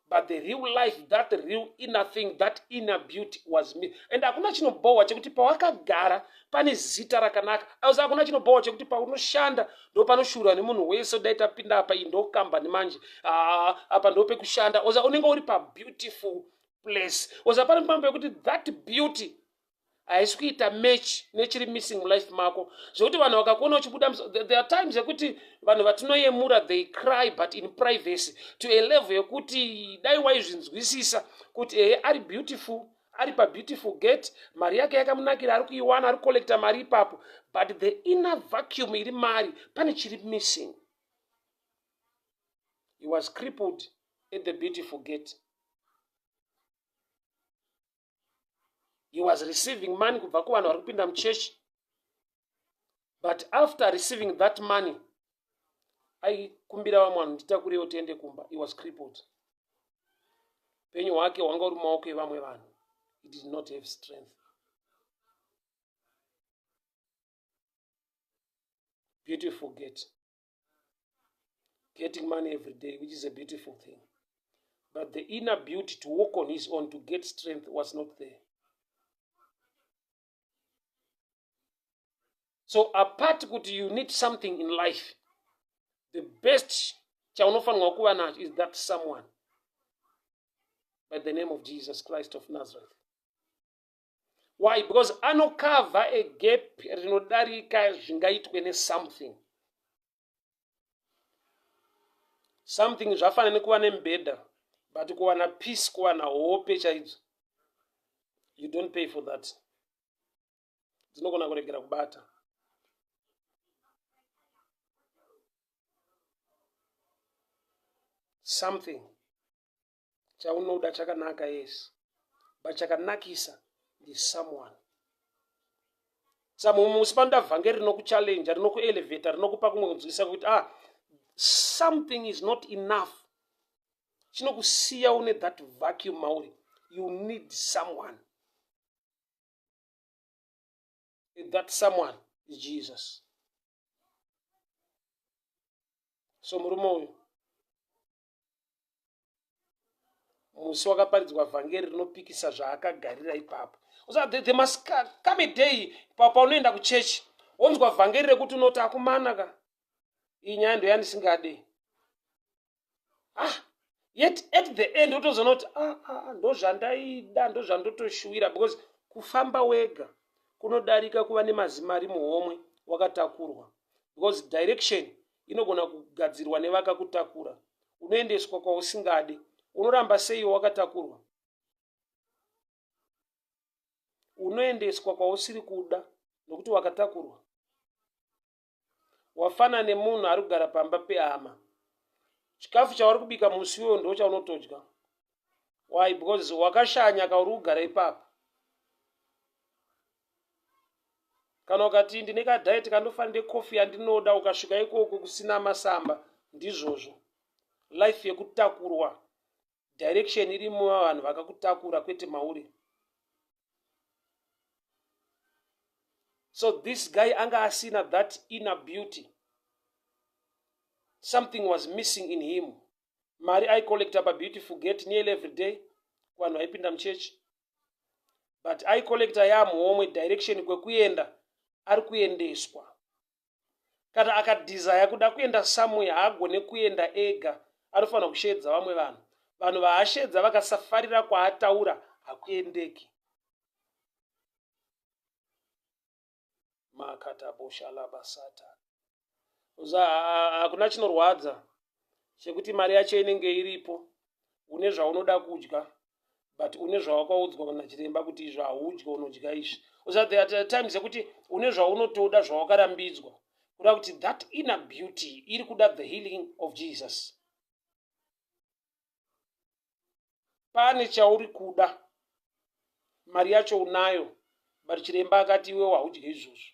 but the real life, that real inner thing, that inner beauty was me. And hakuna chinobhowa chekuti pawakagara pane zita rakanaka. Auzi hakuna chinobhowa chekuti paunoshanda ndo panoshurwa nemunhu wese, dai tapinda apa, iyi ndokambani manje, ah, apa ndopekushanda. Oza unenge uri pabeautiful place. Oza pane pamwe pekuti that beauty haisi kuita match nechiri missing mulife mako, zvekuti vanhu vakakuona uchibuda. There are times yekuti vanhu vatinoyemura, they cry, but in privacy, to a level yekuti dai waizvinzwisisa kuti ehe, ari beautiful, ari pabeautiful gate, mari yake yakamunakira, ari kuiwana, ari kucollecta mari ipapo, but the inner vacuum iri mari, pane chiri missing. He was crippled at the beautiful gate. He was receiving money kubva kuvanhu vari kupinda muchechi, but after receiving that money aikumbira vamwe vanhu, nditakurewo tiende kumba. He was crippled. Upenyu hwake hwanga uri mumaoko evamwe vanhu. He did not have strength. Beautiful gate, getting money every day, which is a beautiful thing, but the inner beauty to walk on his own, to get strength, was not there. So apart kuti you need something in life, the best chaunofanirwa kuva nacho is that someone by the name of Jesus Christ of Nazareth. Why? Because anokavha a gap rinodarika zvingaitwe nesomething. Something zvafanana nekuva nemubhedha, but kuwana peace, kuwana hope chaidzo, you don't pay for that. Dzinogona kuregera kubata. Something Chaunoda chakanaka, yes, but chakanakisa ndi someone. Samwe musi panoda vhangeri rinokuchallenja, rinokuelevata, rinokupa kumwe kunzwisa kuti ah, something is not enough. Chinokusiya une that vacuum mauri. You need someone. That someone is Jesus. So murume uyu, musi wakaparidzwa vhangeri rinopikisa zvaakagarira ipapo, there must come a day paunoenda kuchechi wonzwa vhangeri rekuti unoti, akumana ka, iyi nyaya ndoyandisingade. Ah, yet at the end wotozoona kuti ah, ah, ah, ndozvandaida, ndozvandotoshuwira, because kufamba wega kunodarika kuva nemazimari muhomwe wakatakurwa, because direction inogona kugadzirwa nevakakutakura. Unoendeswa kwausingade. Unoramba sei wakatakurwa? Unoendeswa kwausiri kuda nokuti wakatakurwa. Wafana nemunhu ari kugara pamba pehama. Chikafu chauri kubika musi iwoyo ndo chaunotodya. Why? Because wakashanya kauri kugara ipapo. Kana ukati ndine kadiet kandofanira kofi yandinoda, ukasvika ikoko kusina masamba, ndizvozvo. Life yekutakurwa, direction irimo vanhu vakakutakura, kwete mauri. So this guy anga asina that inner beauty. Something was missing in him. Mari aicollecta pabeautiful gate nearly every day kuvanhu vaipinda muchechi, but aicollecta yamuhomwe, direction kwekuenda ari kuendeswa. Kana akadhizaya kuda kuenda somewhere, haagone kuenda ega, anofanira kusheedza vamwe vanhu. Vanhu vaashedza vakasafarira kwaataura hakuendeki. Makataboshalabasata. Hakuna chinorwadza chekuti mari yacho inenge iripo, une zvaunoda kudya but une zvawakaudzwa nachiremba kuti izvi haudye, unodya izvi. Usa there are times yekuti une zvaunotoda zvawakarambidzwa, kuda kuti that inner beauty iri kuda the healing of Jesus. Pane chauri kuda, mari yacho unayo, but chiremba akati iwewo haudye izvozvo.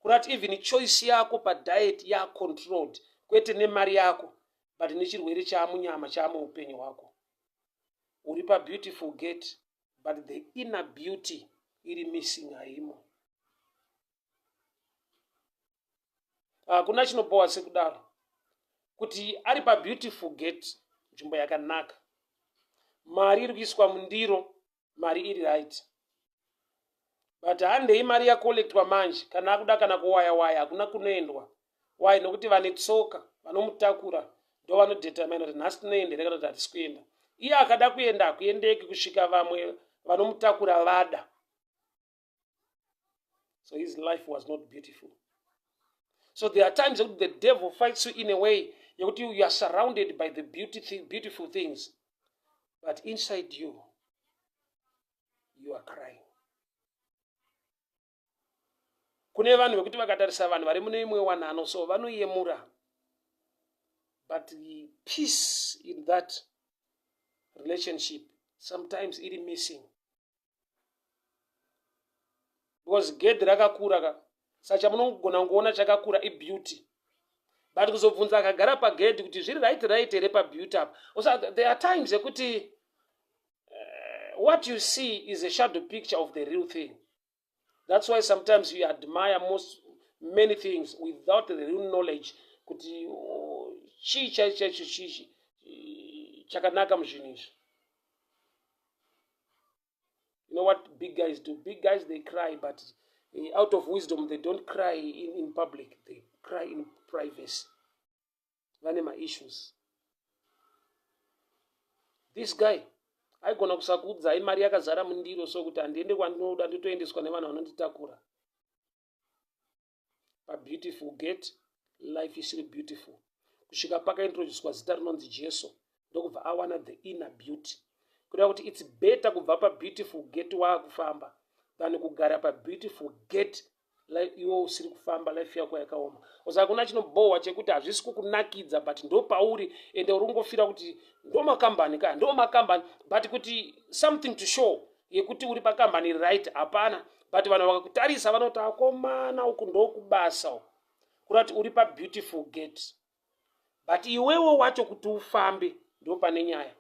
Kurati even choice yako padiet yacontrolled, kwete nemari yako but nechirwere chaamunyama chaamuupenyu hwako. Uri pabeautiful gate but the inner beauty iri missing, haimo. Hakuna chinobhowa sekudaro kuti ari pabeautiful gate, nzvimbo yakanaka, mari iri kuiswa mundiro, mari iri right, but handei mari yakolektwa manje, kana akuda kana kuwaya waya hakuna kunoendwa. Why? Nokuti vane tsoka vanomutakura ndo vanodetermine kuti nhasi tinoenda here kana kuti hatisi kuenda. Iye akada kuenda hakuendeki kusvika vamwe vanomutakura vada. So his life was not beautiful. So there are times that the devil fights you in a way yekuti you are surrounded by the beauty, beautiful things, but inside you, you are crying. Kune vanhu vekuti vakatarisa vanhu vari mune imwe wanano so vanoyemura, but the peace in that relationship sometimes iri missing because gedhi rakakura ka, saka chamunogona kungoona chakakura ibeauty, but kuzobvunza akagara pagedhi kuti zviri right right here pabeauty apa. Also, there are times yekuti what you see is a shadow picture of the real thing. That's why sometimes you admire most many things without the real knowledge kuti oh, chii chaicho chaicho chii chakanaka muzvinhu izvi. You know what big guys do? Big guys, they cry, but out of wisdom they don't cry in public, they cry in privacy. Vane maissues. This guy aigona kusakuudzai mari yakazara mundiro so kuti handiende kwandinoda, nditoendeswa nevanhu vanonditakura. Pabeautiful gate, life isiri beautiful kusvika pakaintroducwa zita rinonzi Jesu, ndokubva awana the inner beauty. Kureva kuti it's better kubva pabeautiful gate waakufamba than kugara pabeautiful gate iwe usiri kufamba, life yako yakaoma. Saka kuna chinobhohwa chekuti hazvisi kukunakidza, but ndo pauri, ende uri kungofira kuti ndo makambani ka, ndo makambani, but kuti something to show yekuti uri pakambani right hapana, but vanhu vakakutarisa vanoti akomana uku ndokubasa uku. Kurati uri pabeautiful gate, but iwewo wacho kuti ufambe ndo pane nyaya.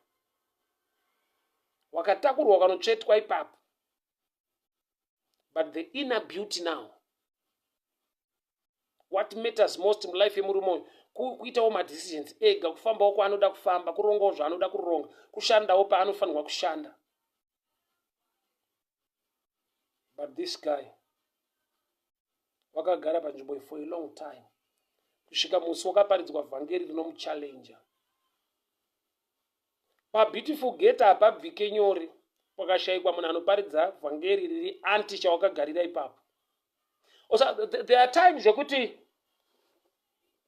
Wakatakurwa ukanotsvetwa ipapo, but the inner beauty now, what matters most mulife yemurume uyu, kuitawo madecisions ega, kufambawo kwaanoda kufamba, kurongawo zvaanoda kuronga, kushandawo paanofanirwa kushanda. But this guy wakagara panzvimbo for a long time kusvika musi wakaparidzwa vhangeri rinomuchallenja. Pabeautiful gate hapabvike nyore pakashayikwa munhu anoparidza vhangeri riri anti chawakagarira ipapo. Also, there are times yekuti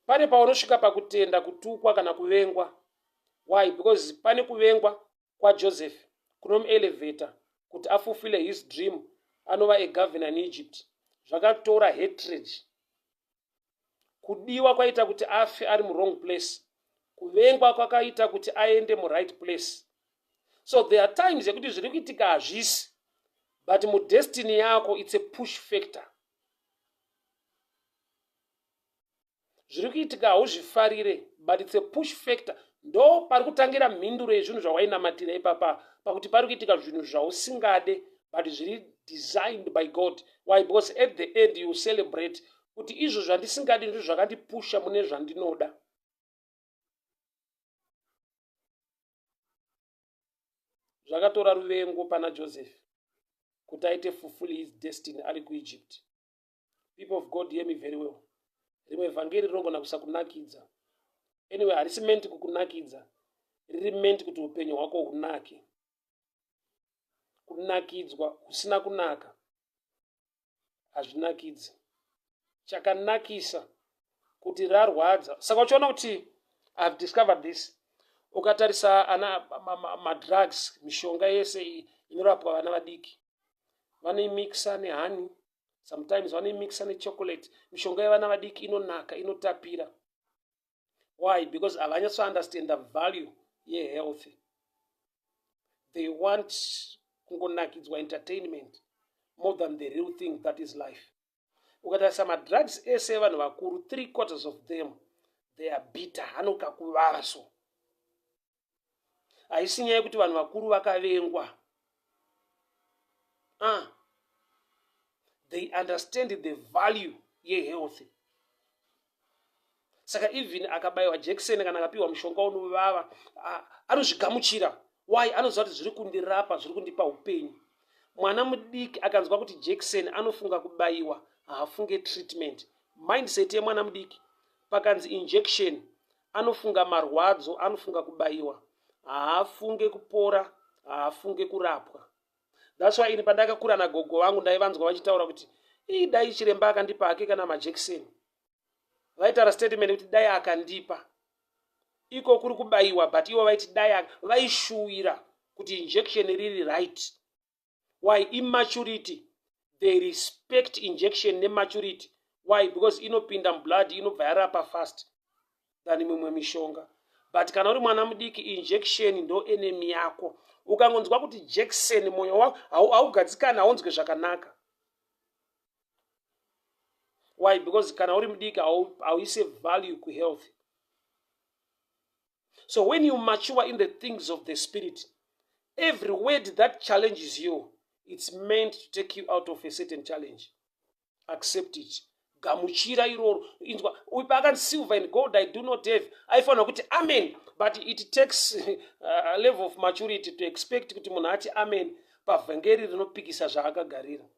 pane paunosvika pakutenda kutukwa kana kuvengwa. Why? Because pane kuvengwa kwaJoseph kunomuelevheta kuti afulfile his dream, anova agovernor in Egypt. Zvakatora hatred. Kudiwa kwaita kuti afe ari muwrong place, kuvengwa kwakaita kuti aende muright place. So there are times yekuti zviri kuitika hazvisi, but mudestiny yako it's a push factor. Zviri kuitika hauzvifarire, but it's a push factor. Ndo pari kutangira mhinduro yezvinhu zvawainamatira ipapa, pakuti pari kuitika zvinhu zvausingade but zviri designed by God. Why? Because at the end you celebrate kuti izvo zvandisingadi ndizvo zvakandipusha mune zvandinoda. Zvakatora ruvengo pana Joseph kuti aite fulfill his destiny ari kuEgypt. People of God, hear me very well. Rimwe vhangeri rinogona kusakunakidza. Anyway, harisi meant kukunakidza. riri meant kuti upenyu hwako hunake. Kunakidzwa kusina kunaka hazvinakidzi. Chakanakisa kuti rarwadza. Saka uchiona kuti I've discovered this, ukatarisa ana madrugs, mishonga yese iyi inorapwa vana vadiki, vanoimixa nehoney, sometimes vanoimixa nechocolate. Mishonga yevana vadiki inonaka, inotapira. Why? Because havanyatso understand the value yehealth. They want kungonakidzwa, entertainment, more than the real thing that is life. Ukatarisa madrugs ese evanhu vakuru, 3/4 of them, they are bitter, anokakuvava. So haisi nyaya yekuti vanhu vakuru vakavengwa. Ah, they understand the value yehealth. Saka even akabayiwa jekiseni kana akapiwa mushonga unovava, anozvigamuchira. Why? Anoziva kuti zviri kundirapa, zviri kundipa upenyu. Mwana mudiki akanzwa kuti jekiseni, anofunga kubayiwa, haafunge treatment. Mindset yemwana mudiki, pakanzi injection, anofunga marwadzo, anofunga kubayiwa, haafunge kupora, haafunge kurapwa. That's why ini pandakakura nagogo vangu, ndaivanzwa vachitaura kuti, "Ii, dai chiremba akandipa hake kana majekiseni." Vaitaura statement kuti dai akandipa, iko kuri kubayiwa, but ivo vaiti dai, vaishuwira kuti injection riri right. Why? Immaturity. They respect injection nematurity. Why? Because inopinda mublood, inobva yarapa fast than mimwe mishonga. But kana uri mwana mudiki, injection ndo enemy yako. Ukangonzwa kuti jekiseni, mwoyo wako haugadzikani, haunzwe zvakanaka. Why? Because kana uri mudiki, hauise value kuhealth. So when you mature in the things of the spirit, every word that challenges you, it's meant to take you out of a certain challenge. Accept it, gamuchira iroro. Inzwa, uyu paakanzi, "Silver and gold I do not have," aifanira kuti amen. But it takes a level of maturity to expect kuti munhu ati amen pavhangeri rinopikisa zvaakagarira.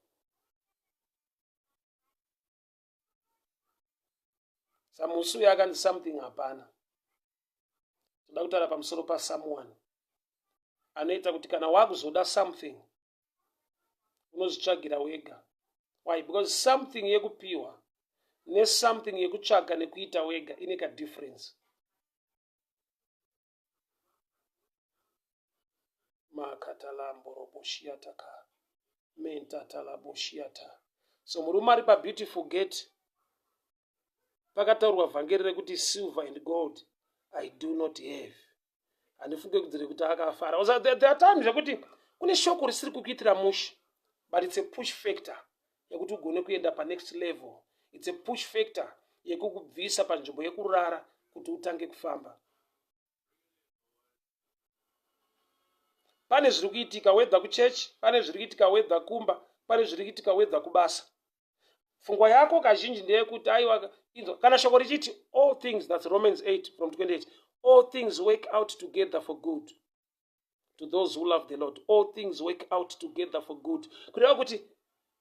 Samusi uyo akanzi something hapana. Toda kutaura pamusoro pasomeone anoita kuti kana wakuzoda something, unozvitsvagira wega. Why? Because something yekupiwa nesomething yekutsvaga nekuita wega ine kadifference. Makatalamboroboshiataka mentatalaboshiata. So murume ari paBeautiful Gate, pakataurwa vhangeri rekuti, "Silver and gold I do not have," handifunge kudzire kuti akafara. There are times zvekuti kune shoko risiri kukuitira mushe, but it's a push factor yekuti ugone kuenda panext level. It's a push factor yekukubvisa panzvimbo yekurara kuti utange kufamba. Pane zviri kuitika, whether kuchechi, pane zviri kuitika, whether kumba, pane zviri kuitika, whether kubasa. Pfungwa yako kazhinji ndeyekuti aiwa, inzwa, kana shoko richiti all things, that's Romans 8 from 28, all things work out together for good to those who love the Lord. All things work out together for good, kureva kuti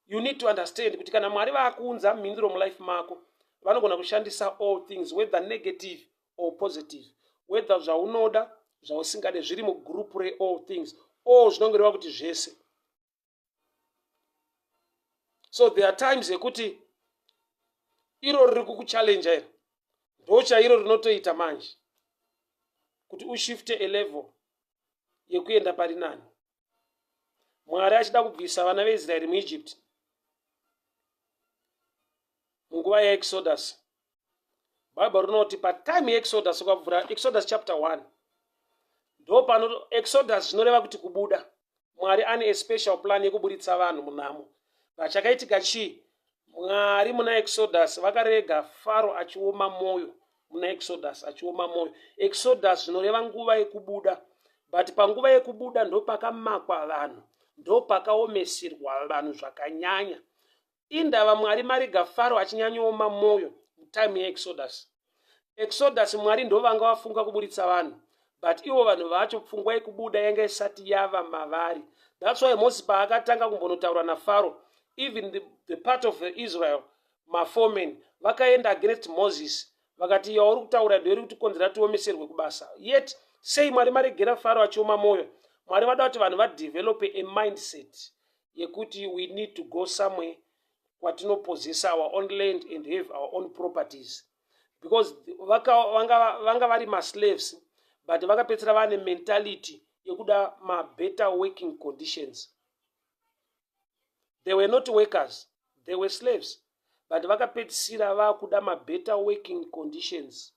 you need to understand kuti kana Mwari vaakuunza mhinduro mulife mako, vanogona kushandisa all things, whether negative or positive, whether zvaunoda, zvausingade, zviri mugroup reall things. All zvinongoreva kuti zvese. So there are times yekuti iro riri kukuchallenja, iro ndo chairo rinotoita manje kuti ushifte a level yekuenda pari nani. Mwari achida kubvisa vana veIsraeri muEgypt munguva yaExodus, Bhaibheri rinoti patime yeExodus, ukavhura Exodus chapter 1, ndo pano Exodus zvinoreva kuti kubuda. Mwari ane a special plan yekuburitsa vanhu munhamo. Pachakaitika chii? Mwari muna Exodus vakarega Faro achioma mwoyo. Muna Exodus achioma mwoyo. Exodus zvinoreva nguva yekubuda, but panguva yekubuda ndo pakamakwa vanhu, ndo pakaomesirwa vanhu zvakanyanya. Indava Mwari marega Faro achinyanyooma mwoyo mutime yeExodus? Exodus, Mwari ndo vanga vafunga kuburitsa vanhu, but ivo vanhu vacho pfungwa yekubuda yanga isati yava mavari. That's why Moses paakatanga kumbonotaura naFaro, even the part of the Israel, maforemen vakaenda against Moses, vakati, "Yauri kutaura ndoiri kutikonzera tiomeserwe kubasa." Yet Sei Mwari maregera Faro achioma mwoyo? Mwari vada kuti vanhu vadevelope a mindset yekuti we need to go somewhere kwatinopossessa our own land and have our own properties, because vanga vari maslaves, but vakapedzisira vane mentality yekuda mabetter working conditions. They were not workers, they were slaves, but vakapedzisira vakuda mabetter working conditions.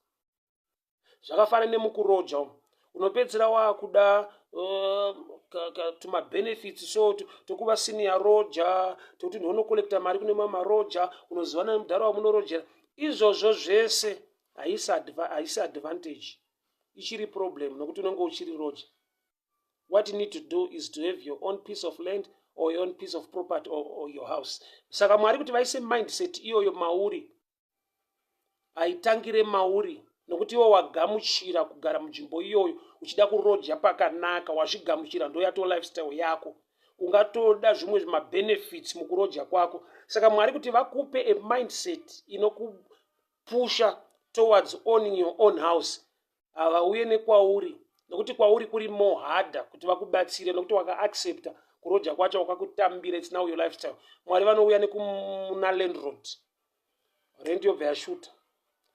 Zvakafanana nemukuroja umu, unopedzisira wakuda tumabenefits, so tokuva senior roja, tokuti ndinonocollecta mari kune mamwe maroja, unozivana nemudhara wamunorojera. Izvozvo zvese haisi advantage, ichiri problem, nokuti unenge uchiri roja. What you need to do is to have your own piece of land or your own piece of property or your house. Saka Mwari kuti vaise mindset iyoyo mauri, haitangire mauri, nokuti iwe wagamuchira kugara munzvimbo iyoyo uchida kuroja pakanaka, wazvigamuchira, ndo yato lifestyle yako. Ungatoda zvimwe mabenefits mukuroja kwako. Saka Mwari kuti vakupe a mindset inokupusha towards owning your own house, havauye nekwauri, nokuti kwauri kuri more harder kuti vakubatsire, nokuti wakaaccepta kuroja kwacho, wakakutambira, it's now your lifestyle. Mwari vanouya nekumuna landlord, rent yobva yashuta.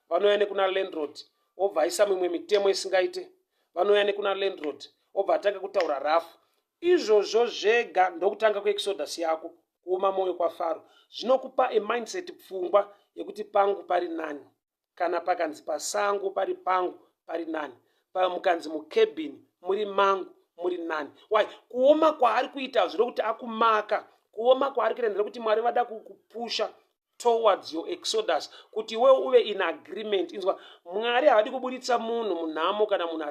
Vanouya nekuna landlord, obva aisa mimwe mitemo isingaite. Vanouya nekuna landlord, obva atanga kutaura rafu. Izvozvo zvega ndokutanga kuexodus yako. Kuoma mwoyo kwaFaro zvinokupa a mindset, pfungwa yekuti pangu pari nani. Kana pakanzi pasango pari pangu, pari nani. Mukanzi mucabin muri mangu, muri nani. Why? Kuoma kwaari kuita zviro kuti akumaka, kuoma kwaari kuita nderekuti Mwari vada kukupusha towards your exodus, kuti iwewe uve in agreement. Inzwa, Mwari havadi kuburitsa munhu munhamo kana munhu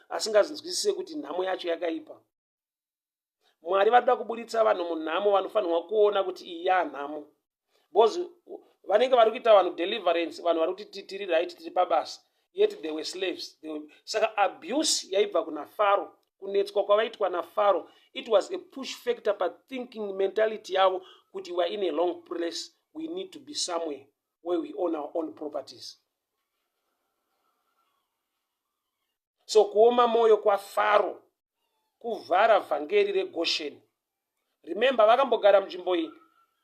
asingazinzwisise kuti nhamo yacho yakaipa. Mwari varikuda kuburitsa vanhu munhamo vanofanirwa kuona kuti iyi yanhamo, because vanenge vari kuita vanhu deliverance, vanhu vari kuti tiri right, tiri pabasa, yet they were slaves. Saka abuse yaibva kuna Faro, kunetswa kwavaitwa naFaro, it was a push factor pathinking mentality yavo kuti we are in a long place, we need to be somewhere where we own our own properties. So kuoma mwoyo kwaFaro kuvhara vhangeri reGosheni. Remember, vakambogara munzvimbo iyi,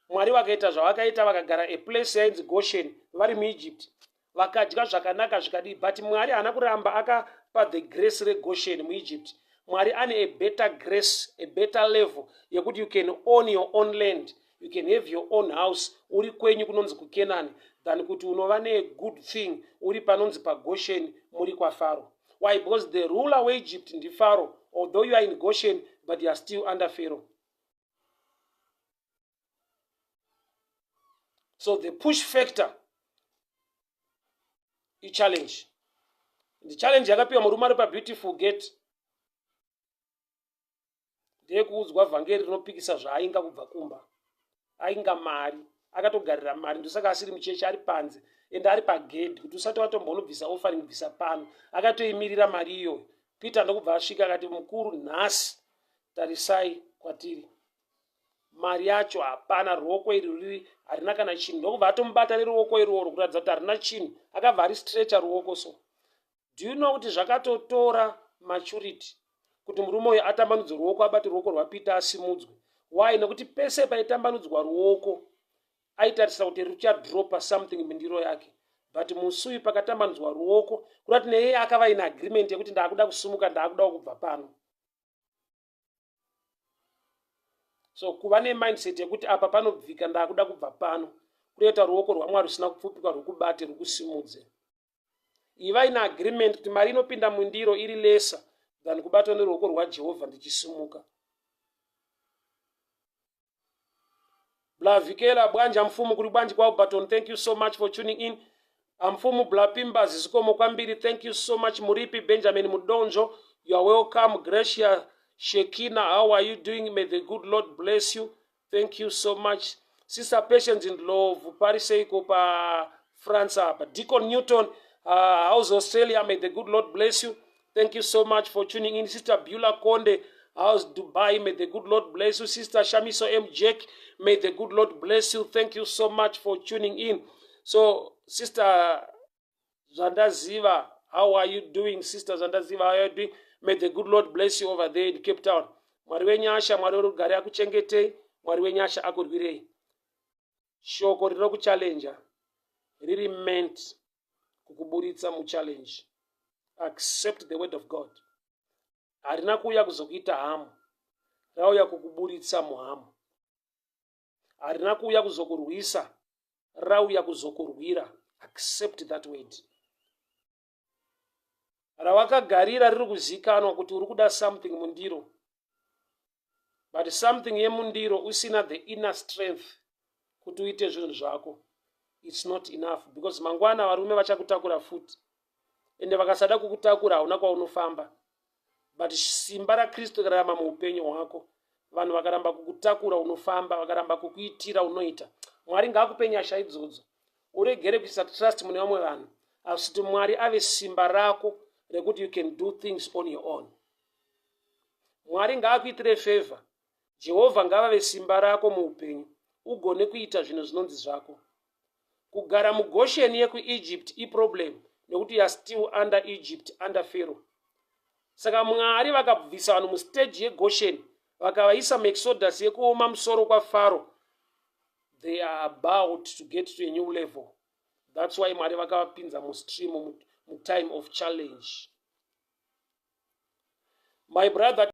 Mwari vakaita zvavakaita, vakagara a place yainzi Goshen vari muEgypt, vakadya zvakanaka zvikadii, but Mwari haana kuramba akapa the grace reGoshen muEgypt. Mwari ane a better grace, a better level yekuti you can own your own land, you can have your own house uri kwenyu kunonzi kuKenani, than kuti unova negood thing uri panonzi paGoshen muri kwaFaro. Why? Because the ruler weEgypt ndiFaro. Although you are in Goshen, but you are still under Pharaoh. So the push factor ichallenge. The challenge yakapiwa murume ari pabeautiful gate ndeyekuudzwa vhangeri rinopikisa zvaainga kubva kumba. Ainga mari, akatogarira mari, ndosaka asiri muchechi, ari panze, ende ari pagedhi kuti usati watombonobvisa offering, bvisa pano. Akatoimirira mari iyoyo. Peter ndokubva asvika akati, mukuru, nhasi tarisai kwatiri, mari yacho hapana, ruoko iri ruri harina kana chinhu. Ndokubva atomubata neruoko irworwo kuratidza kuti harina chinhu. Akabva ari stretcha ruoko. So do you know kuti zvakatotora maturity kuti murume uyu atambanudze ruoko, abate ruoko rwaPeter, asimudzwe? Why? Nekuti pese paitambanudzwa ruoko aitarisira kuti ruchadropa something mundiro yake, but musi uyu pakatambanudzwa ruoko, kuda kuti neiye akava in agreement yekuti ndaakuda kusumuka, ndaakudawo kubva pano. So kuva nemindset yekuti apa panobvika, ndaakuda kubva pano, kunoita ruoko rwaMwari rusina kupfupika rwukubate, rwukusimudze. Iva in agreement kuti mari inopinda mundiro iri lesa than kubatwa neruoko rwaJehovha ndichisimuka. Blavikela bwanja mfumu kuri bwanji kwaUbaton, thank you so much for tuning in. Amfumu Blapimba zizikomo kwambiri, thank you so much. Muripi Benjamin Mudonzo, you are welcome. Gracia Shekina, how are you doing? May the good Lord bless you. Thank you so much. Sister Patience in Love, pariseiko pa France apa. Deacon Newton, how's Australia? May the good Lord bless you. Thank you so much for tuning in. Sister Beulah Konde, how's Dubai? May the good Lord bless you. Sister Shamiso M. Jack, may the good Lord bless you. Thank you so much for tuning in. So, Sister Zvandaziva, How are you doing, sisters? Andaziva, how are you doing? May the good Lord bless you over there in Cape Town. Mwari wenyasha, Mwari werugare akuchengetei. Mwari wenyasha akurwirei. Shoko rinokuchallenja riri meant kukuburitsa muchallenge. Accept the word of God. Harina kuuya kuzokuita hamu, rauya kukuburitsa muhamu. Harina kuuya kuzokurwisa, rauya kuzokurwira. Accept that word. Rawakagarira riri kuzikanwa kuti uri kuda something mundiro, but something yemundiro usina the inner strength kuti uite zvinhu zvako, it's not enough, because mangwana varume vachakutakura futi, ende vakasada kukutakura, hauna kwaunofamba. But simba raKristu rarama muupenyu hwako, vanhu vakaramba kukutakura, unofamba. Vakaramba kukuitira, unoita. Mwari ngaakupe nyasha idzodzo, uregere kuisa trust mune vamwe vanhu, asi kuti Mwari ave simba rako rekuti you can do things on your own. Mwari ngaakuitire favor. Jehovha ngavave simba rako muupenyu, ugone kuita zvinhu zvinonzi zvako. Kugara muGosheni yekuEgypt iproblem, nekuti you are still under Egypt, under Pharaoh. Saka Mwari vakabvisa vanhu mustage yeGosheni, vakavaisa muexodus yekuoma musoro kwaFaro. They are about to get to a new level. That's why Mwari vakavapinza mustream, mutime of challenge. My brother,